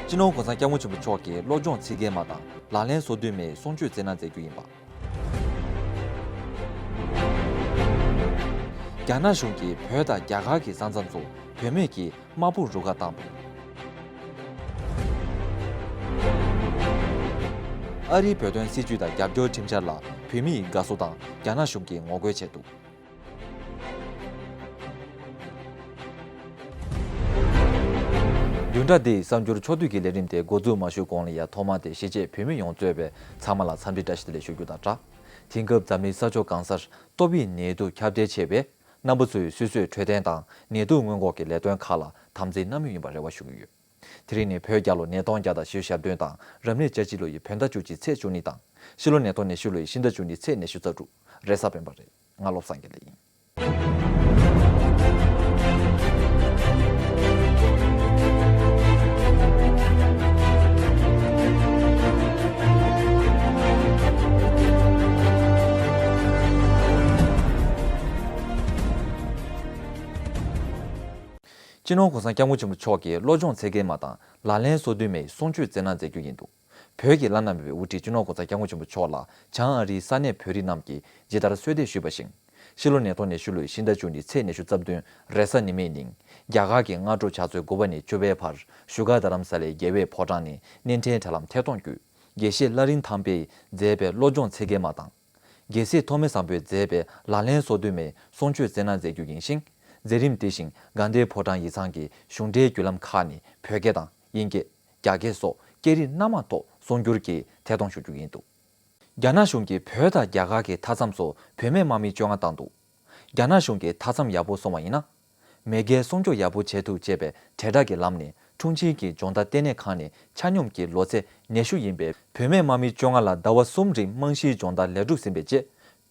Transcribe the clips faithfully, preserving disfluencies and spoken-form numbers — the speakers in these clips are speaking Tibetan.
སྤྱི་ནོར་༸གོང་ས་༸སྐྱབས་མགོན་ཆེན་པོ་མཆོག་གིས་སློབ་སྦྱོང་ཚིག་བརྒྱད་མ་དང་ལག་ལེན་སོ་བདུན་མའི་གསུང་ཆོས་སྩལ་གནང་མཛད་རྒྱུ་ཡིན་པ། རྒྱ་ནག་གཞུང་གིས་བོད་དང་རྒྱ་གར་གྱི་ས་མཚམས་སུ་བུད་མེད་ཀྱི་དམག་དཔུང་རུ་ཁག་བཏང་བ། ཨ་རིའི་བོད་དོན་སྲིད་བྱུས་དང་རྒྱབ་སྐྱོར་ཁྲིམས་འཆར་ལ་བོད་མི་ཡིས་དགའ་བསུ་དང་རྒྱ་ནག་གཞུང་གིས་ངོ་རྒོལ་བྱས་འདུག་བདུན་ཕྲག་འདིའི་གསར་འགྱུར་ཕྱོགས་བསྡུས་ཀྱི་ལས་རིམ་དེ་འགོ་འཛུགས་མ་ཞུས་གོང་ལ་ཡང་ཐོག་མ་དེ་གཞིས་བྱེས་བོད་མི་ཡོངས་གཙོས་པའི་ཚང་མ་ལ་འཚམས་འདྲི་བཀྲ་ཤིས་བདེ་ལེགས་ཞུ་རྒྱུ་དང་སྦྲགས། དེང་སྐབས་འཛམ་གླིང་ས་ཕྱོགས་གང་སར་ཏོག་དབྱིབས་ནད་དུག་ཁྱབ་གདལ་ཆེ་བས། རྣམ་པ་ཚོས་སོ་སོའི་འཕྲོད་བསྟེན་དང་ནད་དུག་སྔོན་འགོག་གི་ལས་དོན་ཁག་ལ་དམ་འཛིན་གནང་མུས་ཡིན་པར་རེ་བ་ཞུ་གི་ཡོད། དེ་རིང་ནི་བོད་རྒྱལ་ལོ་ཉིས་སྟོང་བརྒྱ་དང་བཞི་བཅུ་ཞེ་བདུན་དང་། རབ་གནས་ལྔ་བཅུ་ལོ་ཡི་བོད་ཟླ་བཅུ་གཅིག་ཚེས་བཅུ་གཉིས་དང་། ཕྱི་ལོ་ཉིས་སྟོང་ཉི་ཤུ་ལོ་ཡི་ཕྱི་ཟླ་བཅུ་གཉིས་ཚེས་ཉི་ཤུ་རྩ་དྲུག་རེས་གཟའ་སྤེན་པ་རེད། ང་བློ་བཟང་དགེ་ལེགས་ཡིན། སྤྱི་ནོར་༸གོང་ས་༸སྐྱབས་མགོན་ཆེན་པོ་མཆོག་གིས་སློབ་སྦྱོང་ཚིག་བརྒྱད་མ་དང་ལག་ལེན་སོ་བདུན་མའི་གསུང་ཆོས་སྩལ་གནང་མཛད་རྒྱུ་ཡིན་འདུག་བོད་ཀྱི་བླ་ན་མེད་པའི་དབུ་ཁྲིད་སྤྱི་ནོར་༸གོང་ས་༸སྐྱབས་མགོན་ཆེན་པོ་མཆོག་ལ་བྱང་ཨ་རིའི་ས་གནས་བོད་རིགས་རྣམས་ཀྱིས་ཇི་ལྟར་གསོལ་འདེབས་ཞུས་པ་བཞིན། ཕྱི་ལོ་ཉིས་སྟོང་ཉི་ཤུ་ལོའི་ཕྱི་ཟླ་བཅུ་གཉིས་ཚེས་ཉི་ཤུ་རྩ་བདུན་རེས་གཟའ་ཉི་མའི་ཉིན། རྒྱ་གར་གྱི་སྔ་དྲོ་ཆུ་ཚོད་དགུ་པ་ནས་བཅུ་པའི་བར་བཞུགས་སྒར་རྡ་རམ་ས་ལའི་རྒྱལ་བའི་ཕོ་བྲང་ནས་གནས་འཕྲིན་དྲ་ལམ་ཐད་གཏོང་བརྒྱུད། དགེ་བཤེས་བླ་རིན་ཐང་པས་མཛད་པའི་སློབ་སྦྱོང་ཚིག་བརྒྱད་མ་དང་། དགེ་བཤེས་ཐོགས་མེད་བཟང་པོས་མཛད་པའི་ལག་ལེན་སོ་བདུན་མའི་གསུང་ཆོས་སྩལ་གནང་མཛད་རྒྱུ་ཡིན་ཞིང་། མཛད་རིམ་དེ་བཞིན་དགའ་ལྡན་ཕོ་བྲང་ཡིག་ཚང་གི་གཞུང་འབྲེལ་བརྒྱུད་ལམ་ཁག་ནས་བོད་སྐད་དང་དབྱིན་སྐད། རྒྱ་སྐད་སོགས་སྐད་རིགས་སྣ་མང་ཐོག་གསུང་སྒྱུར་གྱིས་ཐད་གཏོང་ཞུ་རྒྱུ་ཡིན་འདུག་རྒྱ་ནག་གཞུང་གིས་བོད་དང་རྒྱ་གར་གྱི་མཐའ་མཚམས་སུ་བུད་མེད་དམག་མི་བཅོ་ལྔ་བཏང་འདུག་རྒྱ་ནག་གཞུང་གིས་མཐའ་མཚམས་ཡག་པོ་བཟོ་བ་ཡིན་ན། མི་སྒེར་སྲུང་སྐྱོབ་ཡག་པོ་བྱེད་ཐུབ་ཅེས་པའི་དྲིལ་བསྒྲགས་ཀྱི་ལམ་ནས་ཁྲུང་ཆིང་གི་སྦྱོང་བརྡར་ལྟེ་གནས་ཁང་ནས་ཆ་སྙོམས་ཀྱི་ལོ་ཚད་ཉི་ཤུ་ཡིན་པའི་བུད་མེད་དམག་མི་བཅོ་ལྔ་ལ་ཟླ་བ་གསུམ་རིང་རྨང་གཞིའི་སྦྱོང་བརྡར་ལེགས་གྲུབ་ཟིན་པའི་རྗེས།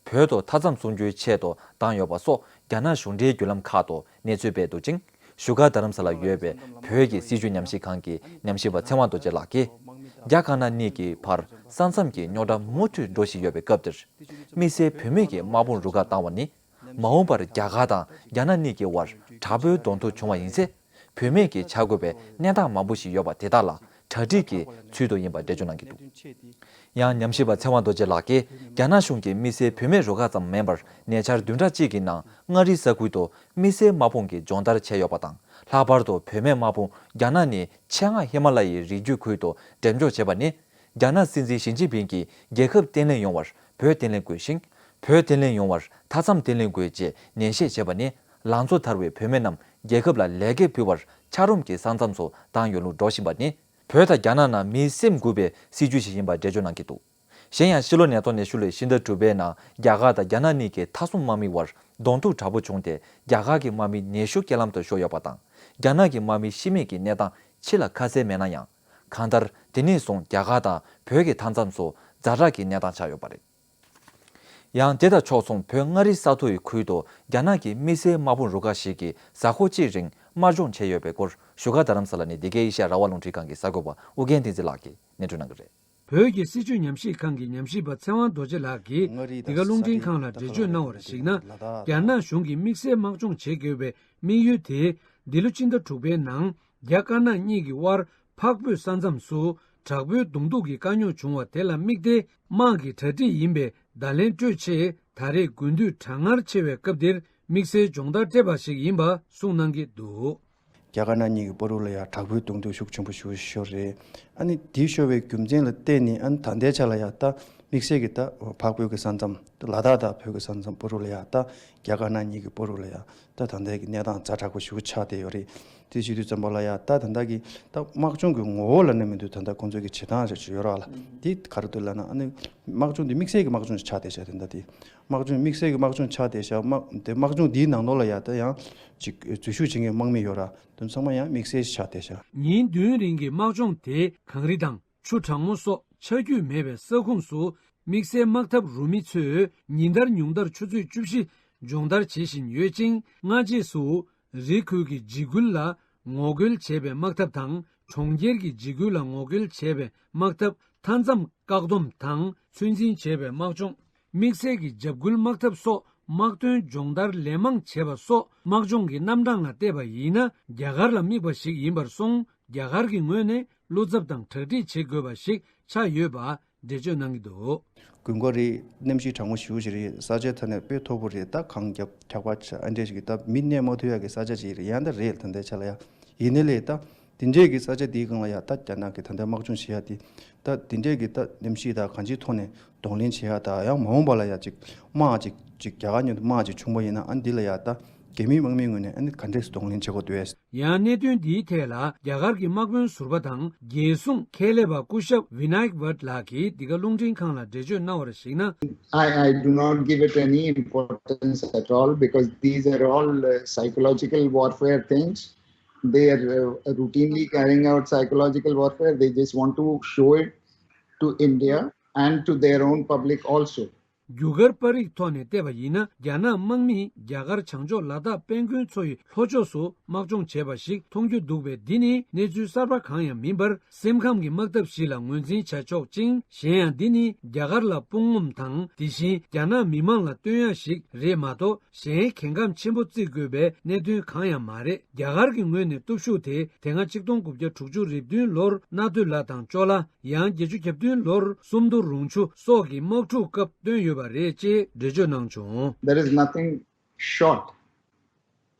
བོད་དུ་མཐའ་མཚམས་སྲུང་སྐྱོབ་ཆེད་དུ་བཏང་ཡོད་པ་སོགས་རྒྱ་ནག་གཞུང་འབྲེལ་བརྒྱུད་ལམ་ཁག་ཏུ་གནས་ཚུལ་སྤེལ་འདུག་ཅིང་། བཞུགས་སྒར་རྡ་རམ་ས་ལར་ཡོད་པའི་བོད་ཀྱི་སྲིད་བྱུས་ཉམས་ཞིབ་ཁང་གི་ཉམས་ཞིབ་པ་ཚེ་དབང་རྡོ་རྗེ་ལགས་ཀྱིས། རྒྱ་དཀར་ནག་གཉིས་ཀྱི་བར་ས་མཚམས་ཀྱི་རྙོག་དྲ་མུ་མཐུད་འགྲོ་བཞིན་ཡོད་པའི་སྐབས་འདིར། དམིགས་བསལ་བུད་མེད་ཀྱི་དམག་དཔུང་རུ་ཁག་བཏང་བ་ནི། མ་འོངས་པར་རྒྱ་གར་དང་རྒྱ་ནག་གཉིས་ཀྱི་དབར་དྲག་པོའི་གདོང་ཐུག་བྱུང་བ་ཡིན་ཚེ། བུད་མེད་ཀྱིས་བྱ་དགོས་པའི་གནས་སྟངས་མང་པོ་ཞིག་ཡོད་པ་དེ་དག་ལ་གྲ་སྒྲིག་གི་ཚུལ་དུ་ཡིན་པ་འགྲེལ་བརྗོད་གནང་གི་འདུག་ཡང་ཉམས་ཞིབ་པ་ཚེ་དབང་རྡོ་རྗེ་ལགས་ཀྱིས། རྒྱ་ནག་གཞུང་གིས་དམིགས་བསལ་བུད་མེད་རུ་ཁག་ཙམ་མིན་པར། ཉེ་ཆར་བདུན་ཕྲག་གཅིག་གི་ནང་མངའ་རིས་ས་ཁུལ་དུ་དམིགས་བསལ་དམག་དཔུང་གི་སྦྱོང་བརྡར་བྱས་ཡོད་པ་དང་། ལྷག་པར་དུ་བུད་མེད་དམག་དཔུང་རྒྱ་ནག་ནས་ཆེད་མངགས་ཧི་མ་ལ་ཡའི་རི་རྒྱུད་ཁུལ་དུ་འགྲེམས་འཇོག་བྱས་པ་ནི། རྒྱ་ནག་སྲིད་འཛིན་ཞི་ཅིན་ཕིང་གིས་རྒྱལ་ཁབ་བརྟན་ལྷིང་ཡོང་བར་བོད་བརྟན་ལྷིང་དགོས་ཤིང་། བོད་བརྟན་ལྷིང་ཡོང་བར་མཐའ་མཚམས་བརྟན་ལྷིང་དགོས་ཅེས་ནན་བཤད་བྱས་པ་ནི། ལང་ཚོ་དར་བའི་བུད་མེད་རྣམས་རྒྱལ་ཁབ་ལ་ལེགས་སྐྱེས་ཕུལ་བར་འཁྱགས་རོམ་གྱི་ས་མཚམས་སུ་བཏང་ཡོང་ལུགས་འགྲོ་བཞིན་པ་ནི། བོད་དང་རྒྱ་ནག་ནང་མིའི་སེམས་འགུག་པའི་སྲིད་ཇུས་ཤིག་ཡིན་པ་འགྲེལ་བརྗོད་གནང་གི་འདུག་གཞན་ཡང་། ཕྱི་ལོ་ཉིས་སྟོང་ཉི་ཤུ་ལོའི་ཕྱི་ཟླ་དྲུག་པའི་ནང་རྒྱ་གར་དང་རྒྱ་ནག་གཉིས་ཀྱི་མཐའ་སྲུང་དམག་མི་དབར་གདོང་ཐུག་དྲག་པོ་བྱུང་སྟེ། རྒྱ་གར་གྱི་དམག་མི་ཉི་ཤུ་རྐྱེན་ལམ་དུ་ཤོར་ཡོད་པ་དང་། རྒྱ་ནག་གི་དམག་མི་ཤི་རྨས་ཀྱི་གནས་སྟངས་ཕྱི་ལ་ཁ་གསལ་མེད་ན་ཡང་། གང་ལྟར། དེ་ནས་བཟུང་རྒྱ་གར་དང་བོད་ཀྱི་མཐའ་མཚམས་སུ་ཛ་དྲག་གི་གནས་སྟངས་ཆགས་ཡོད་པ་རེད། ཡང་དེ་དང་ཕྱོགས་མཚུངས། བོད་མངའ་རིས་ས་མཐོ་ཡི་ཁུལ་དུ་རྒྱ་ནག་གི་དམིགས་བསལ་དམག་དཔུང་རུ་ཁག་ཞིག་གིས་གཟའ་འཁོར་གཅིག་རིང་དམག་སྦྱོང་བྱས་ཡོད་པའི་སྐོར། བཞུགས་སྒར་རྡ་རམ་ས་ལ་ནས་འདི་གའི་ཨེ་ཤ་ཡ་རང་དབང་རླུང་འཕྲིན་ཁང་གི་གསར་འགོད་པ་ཨུ་རྒྱན་བསྟན་འཛིན་ལགས་ཀྱིས་སྙན་སྒྲོན་གནང་གི་རེད། བོད་ཀྱི་སྲིད་བྱུས་ཉམས་ཞིབ་ཁང་གི་ཉམས་ཞིབ་པ་ཚེ་དབང་རྡོ་རྗེ་ལགས་ཀྱིས། འདི་ག་རླུང་འཕྲིན་ཁང་ལ་འགྲེལ་བརྗོད་གནང་བར་གཞིགས་ན། རྒྱ་ནག་གཞུང་གིས་དམིགས་བསལ་དམག་སྦྱོང་བྱེད་དགོས་པའི་དམིགས་ཡུལ་དེ། འདི་ལོ་ཕྱི་ཟླ་དྲུག་པའི་ནང་རྒྱ་དཀར་ནག་གཉིས་ཀྱི་དབར་འཕགས་བོད་ས་མཚམས་སུ་དྲག་པོའི་གདོང་ཐུག་གི་དཀའ་རྙོག་བྱུང་བ་དེ་ལ་དམིགས་ཏེ། དམག་གི་གྲ་སྒྲིག་ཡིན་པའི་བརྡ་ལན་སྤྲོད་ཆེད། ད་རེས་དགུན་དུས་གྲང་ངར་ཆེ་བའི་སྐབས་འདིར་དམིགས་བསལ་སྦྱོང་བརྡར་སྤྲད་པ་ཞིག་ཡིན་པ་གསུངས་གནང་གི་འདུག་རྒྱ་དཀར་ནག་གཉིས་ཀྱི་བར་དུ་ལ་ཡང་དྲག་པོའི་གདོང་ཐུག་ཤུགས་ཆེན་པོ་ཞིག་ཤོར་རེད། ཨ་ནི་དེ་ཤོར་བའི་རྒྱུ་མཚན་ལ་བརྟེན་ནས། ཨ་ནི་ད་ལྟའི་ཆ་ལ་ཡང་ད་དམིགས་བསལ་གྱི་ད་འཕགས་བོད་ཀྱི་ས་མཚམས། ལ་དྭགས་དང་བོད་ཀྱི་ས་མཚམས་བར་དུ་ལ་ཡང་ད་རྒྱ་དཀར་ནག་གཉིས་ཀྱི་བར་དུ་ལ་ཡང་ད་ད་ལྟའི་གི་གནས་སྟངས་ཛ་དྲག་པོ་ཞིག་ཆགས་བསྡད་ཡོད་རེད། དེ་བྱེད་དུས་ཙམ་པ་ལ་ཡང་ད་ད་ལྟ་གི་ད་དམག་སྦྱོང་གི་ངོ་བོ་ལབ་ན་མི་འདུག་ད་ལྟ་ཁོང་ཚོའི་གི་བྱེད་སྟངས་ཞིག་ཡོད་རེད་ལ། དེ་ག་རེ་འདུག་ལབ་ན། ཨ་ནི་དམག་སྦྱོང་དེ་དམིགས་བསལ་གྱི་དམག་སྦྱོང་ཞིག་ཆགས་བསྡད་ཤག་དེ་འདྲ་དེ། དམག་སྦྱོང་དམིགས་བསལ་གྱི་དམག་སྦྱོང་ཆགས་བསྡད་ཤག་དམག་དེ་དམག་སྦྱོང་དེའི་ནང་ལོགས་ལ་ཡང་ད་ཡང་ཅིག་འཛུལ་ཞུགས་བྱེད་མཁན་དམག་མི་ཡོད་ར། དེ་ཚང་མ་ཡང་དམིགས་བསལ་ཞིག་ཆགས་བསྡད་ཤག་ཉིན་བདུན་རིང་གི་དམག་སྦྱོང་དེ་གངས་རི་དང་ཆུ་གྲང་མོ་སོགས་ཆ་རྒྱུས་མེད་པའི་ས་ཁོངས་སུ། དམིགས་བསལ་དམག་འཐབ་རུ་མི་ཚོས་ཉིན་ལྟར་ཉུང་མཐར་ཆུ་ཚོད་བཅུ་བཞི་སྦྱོང་བརྡར་བྱེད་བཞིན་ཡོད་ཅིང་། སྔ་རྗེས་སུ་རི་ཁུལ་གྱི་འཇིགས་སྐུལ་ལ་ངོ་རྒོལ་བྱེད་པའི་དམག་འཐབ་དང་། གྲོང་ཁྱེར་གྱི་འཇིགས་སྐུལ་ལ་ངོ་རྒོལ་བྱེད་པའི་དམག་འཐབ། མཐའ་མཚམས་བཀག་སྡོམ་དང་ཚོད་འཛིན་བྱེད་པའི་དམག་སྦྱོང་། དམིགས་བསལ་གྱི་འཇབ་སྐུལ་དམག་འཐབ་སོགས་དམག་དོན་སྦྱོང་བརྡར་ལན་མང་བྱེད་པ་སོགས། དམག་སྦྱོང་གི་རྣམ་གྲངས་ལ་བལྟས་པ་ཡིན་ན། རྒྱ་གར་ལ་དམིགས་པ་ཞིག་ཡིན་པར་སོང་། རྒྱ་གར་གྱི་ངོས་ནས་བློ་འཚབ་དང་གྲ་སྒྲིག་བྱེད་དགོས་པ་ཞིག་ཆགས་ཡོད་པ་འགྲེལ་བརྗོད་གནང་གི་འདུག། དགུན་ཁ་རེད། གནམ་གཤིས་གྲང་མོ་ཞེ་པོ་ཞིག་རེད། ས་ཆའི་ཐོག་ནས་དཔེ་མཐོ་པོ་རེད། ད་གངས་རྒྱབ་དྲེག་པ་ཆགས་ཨ་འདྲས་ཞིག་གི་ད་མི་གནས་མ་ཐུབ་ཡག་གི་ས་ཆ་ཅིག་རེད། ཡང་ད་རེད། ད་ལྟའི་ཆ་ལ་ཡ་ཡིན་ནའི་ལས་ད་དེ་འདྲས་ཀྱི་ས་ཆ་དེའི་སྒང་ལ་ཡ་ད་རྒྱ་ནག་གི་ད་ལྟའི་དམག་སྦྱོང་བྱེད་ཡ་དེ་ད་དེ་འདྲས་ཀྱི་ད་གནམ་གཤིས་ད་གང་ཅིའི་ཐོག་ནས་གདོང་ལེན་བྱེད་ཡ་ད་ཡང་མ་འོངས་པ་ལ་ཡ་ཅིག་དམག་ཅིག་ཅིག་རྒྱ་གར་མཉམ་དུ་དམག་ཅིག་བྱུང་བ་ཡིན་ན་ཨ་འདི་ལ་ཡ་ད་རྒྱ་མིའི་དམག་མིའི་ངོས་ནས་ཨ་ནི་ག་འདྲས་སེ་གདོང་ལེན་བྱེད་དགོས་འདུག་ཨེ། ཡང་གནད་དོན་འདིའི་ཐད་ལ་རྒྱ་གར་གྱི་དམག་དཔོན་ཟུར་པ་དང་རྒྱལ་སྲུང་ཁྱད་ལས་པ་སྐུ་ཞབས་Vinayak Bhatt ལགས་ཀྱིས་འདི་ག་རླུང་འཕྲིན་ཁང་ལ་འགྲེལ་བརྗོད་གནང་བར་གཞིགས་ན། I, I do not give it any importance at all because these are all uh, psychological warfare things. They are uh, routinely carrying out psychological warfare. They just want to show it to India and to their own public also. རྒྱུ་སྐར་པར་རིས་ཐོག་ནས་བལྟས་པ་ཡིན་ན། རྒྱ་ནག་དམག་མིས་རྒྱ་གར་བྱང་ཕྱོགས་ལ་དྭགས་དཔལ་མགོན་མཚོ་ཡི་ལྷོ་ཕྱོགས་སུ་དམག་སྦྱོང་བྱས་པ་ཞིག་མཐོང་རྒྱུ་འདུག་པས། འདི་ནི་གནས་ཚུལ་གསར་པ་གང་ཡང་མིན་པར། སེམས་ཁམས་ཀྱི་དམག་འཐབ་ཞིག་ལ་ངོས་འཛིན་བྱ་ཆོག་ཅིང་། གཞན་ཡང་། འདི་ནི་རྒྱ་གར་ལ་དཔུང་ངོམ་དང་། དེ་བཞིན་རྒྱ་ནག་མི་མང་ལ་སྟོན་ཡ་ཞིག་རེད་མ་གཏོགས། གཞན་གལ་འགངས་ཆེན་པོ་བརྩི་དགོས་པའི་གནད་དོན་གང་ཡང་མ་རེད། རྒྱ་གར་གྱི་ངོས་ནས་སྟོབས་ཤུགས་དེ་དེ་སྔ་ཆིག་སྟོང་དགུ་བརྒྱ་དྲུག་ཅུ་རེ་བདུན་ལོར་གནའ་སྟོད་ལ་དྭགས་ལྕོག་ལ། ཡང་བརྒྱད་ཅུ་གྱ་བདུན་ལོར་སུམ་མདོ་རུང་ཆུ་སོགས་ཀྱི་དམག་འཁྲུག་སྐབས་བཏོན་ཡོད་པ་རེད་ཅེས་འགྲེལ་བརྗོད་གནང་བྱུང་། There is nothing short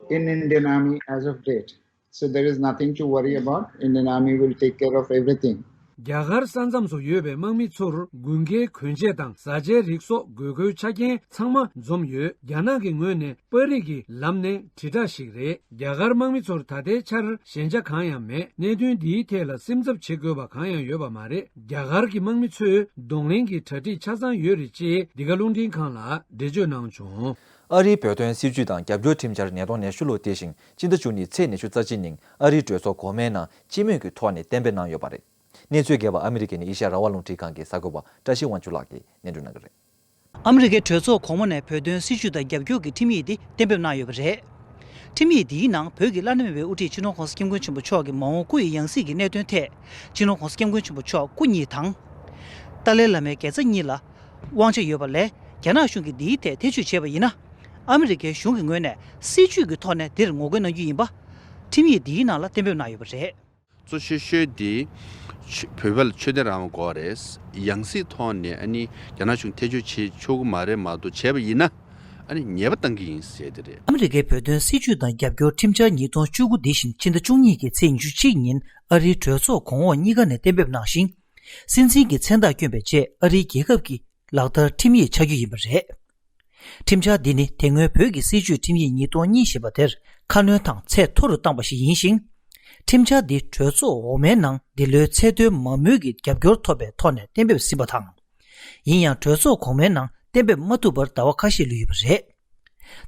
in Indian army as of date. So there is nothing to worry about. Indian army will take care of everything. རྒྱ་གར་ས་མཚམས་སུ་ཡོད་པའི་དམག་མི་ཚོར་དགུན་ཁའི་གོན་ཆས་དང་བཟའ་བཅའི་རིགས་སོགས་དགོས་མཁོའི་ཆ་རྐྱེན་ཚང་མ་འཛོམས་ཡོད། རྒྱ་ནག་གི་ངོས་ནས་པར་རིས་ཀྱི་ལམ་ནས་དྲིལ་བསྒྲགས་ཤིག་རེད། རྒྱ་གར་དམག་མི་ཚོར་ད་ལྟའི་ཆར་ཞན་ཆ་གང་ཡང་མེད། གནད་དོན་འདིའི་ཐད་ལ་སེམས་འཚབ་བྱེད་དགོས་པ་གང་ཡང་ཡོད་པ་མ་རེད། རྒྱ་གར་གྱི་དམག་མི་ཚོས་གདོང་ལེན་གྱི་གྲ་སྒྲིག་ཆ་ཚང་ཡོད་རེད་ཅེས་འདི་ག་རླུང་འཕྲིན་ཁང་ལ་འགྲེལ་བརྗོད་གནང་བྱུང་། ཨ་རིའི་བོད་དོན་སྲིད་བྱུས་དང་རྒྱབ་སྐྱོར་ཁྲིམས་འཆར་ཉིས་སྟོང་ཉི་ཤུ་ལོའི་སྟེང་ཕྱི་ཟླ་བཅུ་གཉིས་ཚེས་ཉི་ཤུ་རྩ་གཅིག་ཉིན་ཨ་རིའི་གྲོས་ཚོགས་གོང་མའི་ནང་སྤྱི་མོས་ཀྱི་ཐོག་ནས་གཏན་འབེབས་གནང་ཡོད་པ་རེད། གནས་ཚུལ་རྒྱས་པ་ཨ་མི་རི་ཀའི་ནས་ཨེ་ཤ་ཡ་རང་དབང་རླུང་འཕྲིན་ཁང་གི་གསར་འགོད་པ་བཀྲ་ཤིས་དབང་ཕྱུག་ལགས་ཀྱིས་སྙན་སྒྲོན་གནང་གི་རེད། ཨ་མི་རི་ཀའི་གྲོས་ཚོགས་གོང་མ་ནས་བོད་དོན་སྲིད་བྱུས་དང་རྒྱབ་སྐྱོར་གྱི་ཁྲིམས་ཡིག་འདི་གཏན་འབེབས་གནང་ཡོད་པ་རེད། ཁྲིམས་ཡིག་འདིའི་ནང་བོད་ཀྱི་བླ་ན་མེད་པའི་དབུ་ཁྲིད་སྤྱི་ནོར་༸གོང་ས་༸སྐྱབས་མགོན་ཆེན་པོ་མཆོག་གི་མ་འོངས་སྐུ་ཡི་ཡང་སྲིད་ཀྱི་གནད་དོན་ཐད། སྤྱི་ནོར་༸གོང་ས་༸སྐྱབས་མགོན་ཆེན་པོ་མཆོག་སྐུ་ཉིད་དང་། ཏཱ་ལའི་བླ་མའི་དགེ་རྩ་གཉིས་ལ་དབང་ཆ་ཡོད་པ་ལས། རྒྱ་ནག་གཞུང་གིས་འདིའི་ཐད་ཐེ་བྱུས་བྱས་པ་ཡིན་ན། ཨ་མི་རི་ཀའི་གཞུང་གི་ངོས་ནས་སྲིད་བྱུས་ཀྱི་ཐོག་ནས་འདིར་ངོ་རྒོལ་གནང་རྒྱུ་ཡིན་པ། ཁྲིམས་ཡིག་འདིའི་ནང་ལ་གཏན་འབེབས་གནང་ཡོད་པ་རེད། གཙོ་ཆེ་ཤོས་དེ་ཆོས་བོད་པ་ལ་ཆོས་དད་རང་དབང་དགོས་པ་རེད། ཡང་སྲིད་ཐོག་ནས་ཨ་ནི་རྒྱ་ནག་གཞུང་ཐེ་བྱུས་བྱེད་ཆོག་གི་མ་རེད། མ་གཏོགས་བྱས་པ་ཡིན་ན་ཨ་ནི་ཉེས་པ་བཏང་གི་ཡིན་ཟེར་དེ་རེད། ཨ་མི་རི་ཀའི་བོད་དོན་སྲིད་བྱུས་དང་རྒྱབ་སྐྱོར་ཁྲིམས་འཆར་ཉིས་སྟོང་བཅུ་དགུ་འདི་བཞིན་ཕྱི་ཟླ་བཅུ་གཉིས་ཀྱི་ཚེས་ཉི་ཤུ་གཅིག་ཉིན་ཨ་རིའི་གྲོས་ཚོགས་གོང་འོག་གཉིས་ཀ་ནས་གཏན་འབེབས་གནང་ཞིང་། སྲིད་འཛིན་གྱི་མཚན་རྟགས་བསྐྱོན་པའི་རྗེས་ཨ་རིའི་རྒྱལ་ཁབ་ཀྱི་ལག་བསྟར་ཁྲིམས་ཡིག་ཆགས་རྒྱུ་ཡིན་པ་རེད། ཁྲིམས་འཆར་འདི་ནི་དེ་སྔོན་བོད་ཀྱི་སྲིད་བྱུས་ཁྲིམས་ཡིག་ཉིས་སྟོང་གཉིས་ཞེས་པ་དེར་ཁ་སྣོན་དང་ཚད་མཐོ་རུ་བཏང་པ་ཞིག་ཡིན་ཞིང་། ཁྲིམས་འཆར་འདི་གྲོས་ཚོགས་འོག་མའི་ནང་འདི་ལོའི་ཚེས་སྟོན་མ་མུས་ཀྱི་རྒྱབ་སྐྱོར་ཐོབ་པའི་ཐོག་ནས་གཏན་འབེབས་ཟིན་པ་དང་། ཡིན་ཡང་གྲོས་ཚོགས་གོང་མའི་ནང་གཏན་འབེབས་མ་ཐུབ་པར་ཟླ་བ་ཁ་ཤས་ལུས་ཡོད་པ་རེད།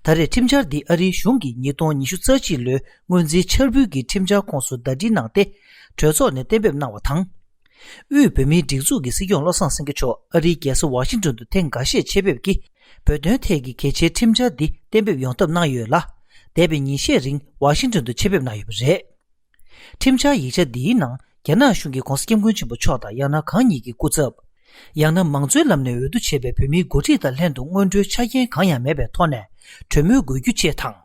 ད་རེས་ཁྲིམས་འཆར་འདི་ཨ་རིའི་གཞུང་གིས་ཉིས་སྟོང་ཉི་ཤུ་རྩ་གཅིག་ལོའི་སྔོན་རྩིས་འཆར་འབུལ་གྱི་ཁྲིམས་འཆར་ཁོངས་སུ་ཟླ་སྒྲིལ་གནང་སྟེ། གྲོས་ཚོགས་ནས་གཏན་འབེབས་གནང་བ་དང་། དབུས་བོད་མིའི་སྒྲིག་འཛུགས་ཀྱི་སྲིད་སྐྱོང་བློ་བཟང་སེང་གེ་མཆོག་ཨ་རིའི་རྒྱལ་ས་ཝ་ཤིང་ཏོན་དུ་ཐེངས་འགའ་ཤས་ཆེད་ཕེབས་ཀྱིས་བོད་དོན་ཐད་ཀྱི་གལ་ཆེའི་ཁྲིམས་འཆར་འདི་གཏན་འབེབས་ཡོང་ཐབས་གནང་ཡོད་ལ། འདས་པའི་ཉིན་ཤས་རིང་ཝ་ཤིང་ཏོན་དུ་ཆེད་ཕེབས་གནང་ཡོད་པ་རེད། ཁྲིམས་འཆར་ཡིག་ཆ་འདིའི་ནང་རྒྱ་ནག་གཞུང་གིས་༸གོང་ས་༸སྐྱབས་མགོན་ཆེན་པོ་མཆོག་དང་ཡང་ན་གང་ཉིད་ཀྱི་སྐུ་ཚབ། ཡང་ན་མང་གཙོའི་ལམ་ནས་འོས་བསྡུ་བྱས་པའི་བོད་མིའི་འགོ་ཁྲིད་དང་ལྷན་དུ་སྔོན་འགྲོའི་ཆ་རྐྱེན་གང་ཡང་མེད་པའི་ཐོག་ནས་གྲོས་མོལ་དགོས་རྒྱུ་བཅས་དང་།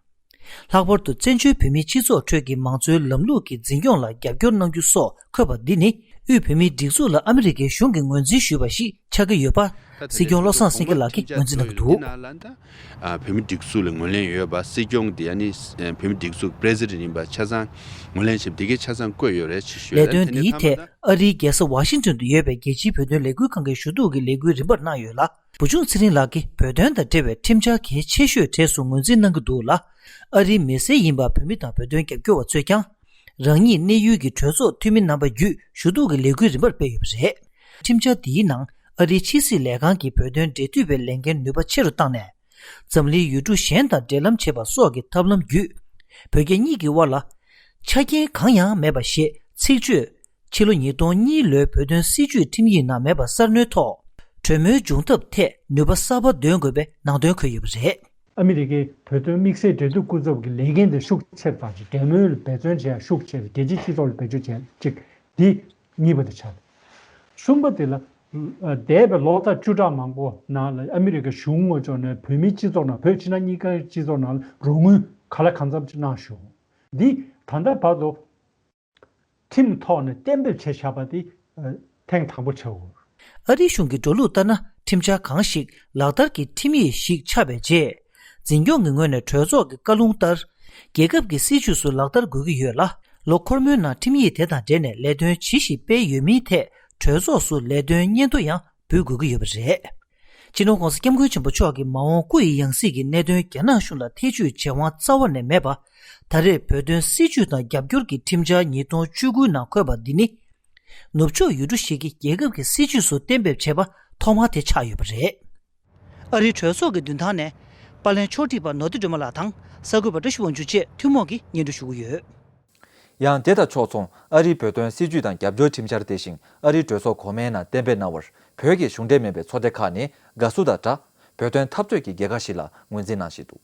ལྷག་པར་དུ་བཙན་བྱོལ་བོད་མིའི་སྤྱི་ཚོགས་ཁྲོད་ཀྱི་མང་གཙོའི་ལམ་ལུགས་ཀྱི་འཛིན་སྐྱོང་ལ་རྒྱབ་སྐྱོར་གནང་རྒྱུ་སོགས་འཁོད་པ་འདི་ནི་དབུས་བོད་མིའི་སྒྲིག་འཛུགས་ལ་ཨ་མི་རི་ཀའི་གཞུང་གིས་ངོས་འཛིན་ཞུས་པ་ཞིག་ཆགས་ཀྱི་ཡོད་པ། སྲིད་སྐྱོང་བློ་བཟང་སེང་གེ་ལགས་ཀྱིས་ངོས་འཛིན་གནང་གི་འདུག། ཨ། བོད་མི་སྒྲིག་འཛུགས་ལ་ངོས་ལེན་ཡོད་པ། སྲིད་སྐྱོང་དེ་ཨ་ནི་བོད་མི་སྒྲིག་འཛུགས་པི་རེ་སི་ཌེན་ཊི་ཡིན་པ་ཆ་ཚང་ངོས་ལེན་བྱས་པ་དེ་གའི་ཆ་ཚང་བཀོད་ཡོད་རེད་ཅེས་ཞུས། ལས་དོན་འདིའི་ཐད་ཨ་རིའི་རྒྱལ་ས་ཝ་ཤིང་ཏོན་དུ་ཡོད་པའི་རྒྱལ་སྤྱིའི་བོད་དོན་ལས་འགུལ་ཁང་གིས་ཞུ་གཏུག་གི་ལས་འགུལ་རིམ་པར་གནང་ཡོད་ལ། བུ་ཆུང་ཚེ་རིང་ལགས་ཀྱིས་བོད་དོན་དང་འབྲེལ་བའི་ཁྲིམས་འཆར་གལ་ཆེ་ཤོས་གྲས་སུ་ངོས་འཛིན་གནང་གི་འདུག་ལ། ཨ་རིའི་མི་སེར་ཡིན་པ་བོད་མི་དང་བོད་དོན་རྒྱབ་སྐྱོར་བ་ཚོས་ཀྱང་། རང་ཉིད་གནས་ཡུལ་གྱི་གྲོས་ཚོགས་འཐུས་མི་རྣམ་པ་བརྒྱུད་ཞུ་གཏུག་གི་ལས་འགུལ་རིམ་པར་སྤེལ་ཡོད་པ་རེད། ཁྲིམས་འཆར་འདིའི་ནང་ཨ་རིའི་ཕྱི་སྲིད་ལས་ཁང་གིས་བོད་དོན་འབྲེལ་མཐུད་པའི་ལས་འགན་ནུས་པ་ཆེ་རུ་བཏང་ནས། འཛམ་གླིང་ཡུལ་གྲུ་གཞན་དང་འབྲེལ་ལམ་བྱེད་པ་སོགས་ཀྱི་ཐབས་ལམ་བརྒྱུད། བོད་རྒྱ་གཉིས་ཀྱི་དབར་ལ། ཆ་རྐྱེན་གང་ཡང་མེད་པ་ཞེས་ཚིག་བརྗོད། ཕྱི་ལོ་ཉིས་སྟོང་གཉིས་ལོའི་བོད་དོན་སྲིད་བྱུས་ཁྲིམས་ཡིག་ནང་མེད་པ་གསར་སྣོན་ཐོག་གྲོས་མོལ་འབྱུང་ཐབས་ཐད་ནུས་པ་གསར་པ་འདོན་དགོས་པའི་ནང་དོན་འཁོད་ཡོད་པ་རེད། ཨ་མི་རི་ཀའི་བོད་དོན་དམིགས་བསལ་འབྲེལ་མཐུད་སྐུ་ཚབ་ཀྱི་ལས་འགན་དེ་ཤུགས་ཆེ་རུ་བཏང་ཞིང་། རྒྱལ་མོལ་ལ་འབད་བརྩོན་བྱེད་ཡ་ཤུགས་ཆེ་རུ། རྒྱལ་སྤྱིའི་སྤྱི་ཚོགས་ལ་བེད་སྤྱོད་བྱེད་ཡ་གཅིག་འདི་གཉིས་པ་དེ་ཆགས། གསུམ་པ་དེ་ལ། འདས་པའི་ལོ་ལྟར་བཅུ་ཕྲག་མང་པོ་ནང་ལ་ཨ་མི་རི་ཀའི་གཞུང་ངོས་ཕྱོགས་ནས་བོད་མིའི་སྤྱི་ཚོགས་ནང་། བོད་ཕྱི་ནང་གཉིས་ཀའི་སྤྱི་ཚོགས་ནང་ལ་རོགས་དངུལ་ག་ལ་གང་འཚམ་ཅིག་གནང་བཞག་འདི་ད་ལྟ་བར་དུ། ཁྲིམས་ཐོག་ནས་གཏན་འབེབས་བྱས་བཞག་པ་དེ་ཨ་ཐེངས་དང་པོ་ཆགས་ཡོད། ཨ་རིའི་གཞུང་གི་འགྲོ་ལུགས་ལྟར་ན། ཁྲིམས་འཆར་གང་ཞིག་ལག་བསྟར་གྱི་ཁྲིམས་ཡིག་ཞིག་ཆགས་པའི་རྗེས། འཛིན་སྐྱོང་གི་ངོས་ནས་གྲོས་ཚོགས་ཀྱི་བཀའ་ལུང་ལྟར། རྒྱལ་ཁབ་ཀྱི་སྲིད་ཇུས་སུ་ལག་བསྟར་དགོས་ཀྱི་ཡོད་ལ། ལོ་འཁོར་མོའི་ནང་ཁྲིམས་ཡིག་དེ་དང་འབྲེལ་ནས་ལས་དོན་ཇི་ཞིག་སྤེལ་ཡོད་མིན་ཐད་གྲོས་ཚོགས་སུ་ལས་དོན་སྙན་ཐོ་ཡང་འབུལ་དགོས་ཀྱི་ཡོད་པ་རེད། སྤྱི་ནོར་༧གོང་ས་༧སྐྱབས་མགོན་ཆེན་པོ་མཆོག་གི་མ་འོངས་སྐུ་ཡི་ཡང་སྲིད་ཀྱི་གནད་དོན་རྒྱ་ནག་གཞུང་ལ་ཐེ་བྱུས་བྱེད་དབང་རྩ་བ་ནས་མེད་པ། ད་རེས་བོད་དོན་སྲིད་ཇུས་དང་རྒྱབ་སྐྱོར་གྱི་ཁྲིམས་འཆར་ཉིས་སྟོང་བཅུ་དགུ་ནང་འཁོད་པ་འདི་ནི། ནུབ་ཕྱོགས་ཡུལ་གྲུ་ཞིག་གིས་རྒྱལ་ཁབ་ཀྱི་སྲིད་ཇུས་སུ་གཏན་འབེབས་བྱས་པ་ཐོག་མ་དེ་ཆགས་ཡོད་པ་རེད། ཨ་རིའི་གྲོས་ཚོགས་ཀྱི་མདུན་ཐང་ནས། པར་ལེན་ཕྱོགས་སྒྲིག་པ་ནོར་བུ་སྒྲོལ་མ་ལགས་དང་གསར་འགོད་པ་བཀྲ་ཤིས་དབང་ཕྱུག་བཅས་ཐུན་མོང་གིས་སྙན་སྒྲོན་ཞུ་གི་ཡོད། ཡང་དེ་དང་ཕྱོགས་མཚུངས། ཨ་རིའི་བོད་དོན་སྲིད་ཇུས་དང་རྒྱབ་སྐྱོར་ཁྲིམས་འཆར་དེ་བཞིན་ཨ་རིའི་གྲོས་ཚོགས་གོང་མའི་ནང་གཏན་འབེབས་གནང་བར། བོད་ཀྱི་གཞུང་འབྲེལ་མིན་པའི་ཚོགས་སྡེ་ཁག་ནི་དགའ་བསུ་དང་སྦྲགས། བོད་དོན་འཐབ་རྩོད་ཀྱི་རྒྱལ་ཁ་ཞིག་ལ་ངོས་འཛིན་གནང་བཞིན་འདུག།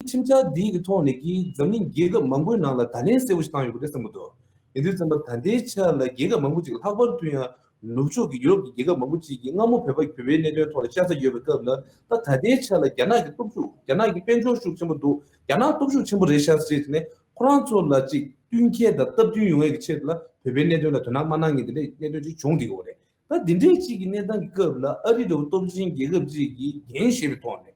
ཁྲིམས་འཆར་འདིའི་གི་ཐོག་ནས་ཀྱི་འཛམ་གླིང་རྒྱལ་ཁབ་མང་པོའི་ནང་ལ་བརྡ་ལན་གསལ་པོ་ཞིག་བཏང་ཡོད་པ་རེད་བསམ་གྱི་འདུག། ཡིན་དུས་ཙམ་པ་ད་ལྟའི་ཆ་ལ་རྒྱལ་ཁབ་མང་པོ་ཅིག་ལྷག་པར་དུ་ཡང་ནུབ་ཕྱོགས་ཀྱི་ཡུ་རོབ་ཀྱི་རྒྱལ་ཁབ་མང་པོ་ཅིག་གིས་སྔ་མོ་བོད་པ་བོད་པའི་གནད་དོན་ཐོག་ལ་ཤ་ཚ་ཡོད་པའི་སྐབས་ལ། ད་ད་ལྟའི་ཆ་ལ་རྒྱ་ནག་གི་སྟོབས་ཤུགས། རྒྱ་ནག་གི་དཔལ་འབྱོར་ཤུགས་ཆེན་པོ་འདུག། རྒྱ་ནག་སྟོབས་ཤུགས་ཆེན་པོ་རེད་ཤག་ཟེར་ནས་ཁོ་རང་ཚོ་ལ་ཅིག་བསྟུན་མཁས་དང་སྟབས་བསྟུན་ཡོང་ཡས་ཀྱི་ཆེད་ལ་བོད་པའི་གནད་དོན་ལ་དོ་སྣང་མ་གནང་མཁན་དེ་འདྲའི་གནད་དོན་ཅིག་བྱུང་བསྡད་ཡོད་རེད། ད་འདི་འདྲའི་ཅིག་གི་གནས་སྟངས་ཀྱི་སྐབས་ལ་ཨ་རི་འདྲ་བོ་སྟོབས་ཆེན་རྒྱལ་ཁབ་ཅིག་གིས་འགན་བཞེས་པའི་ཐོག་ནས།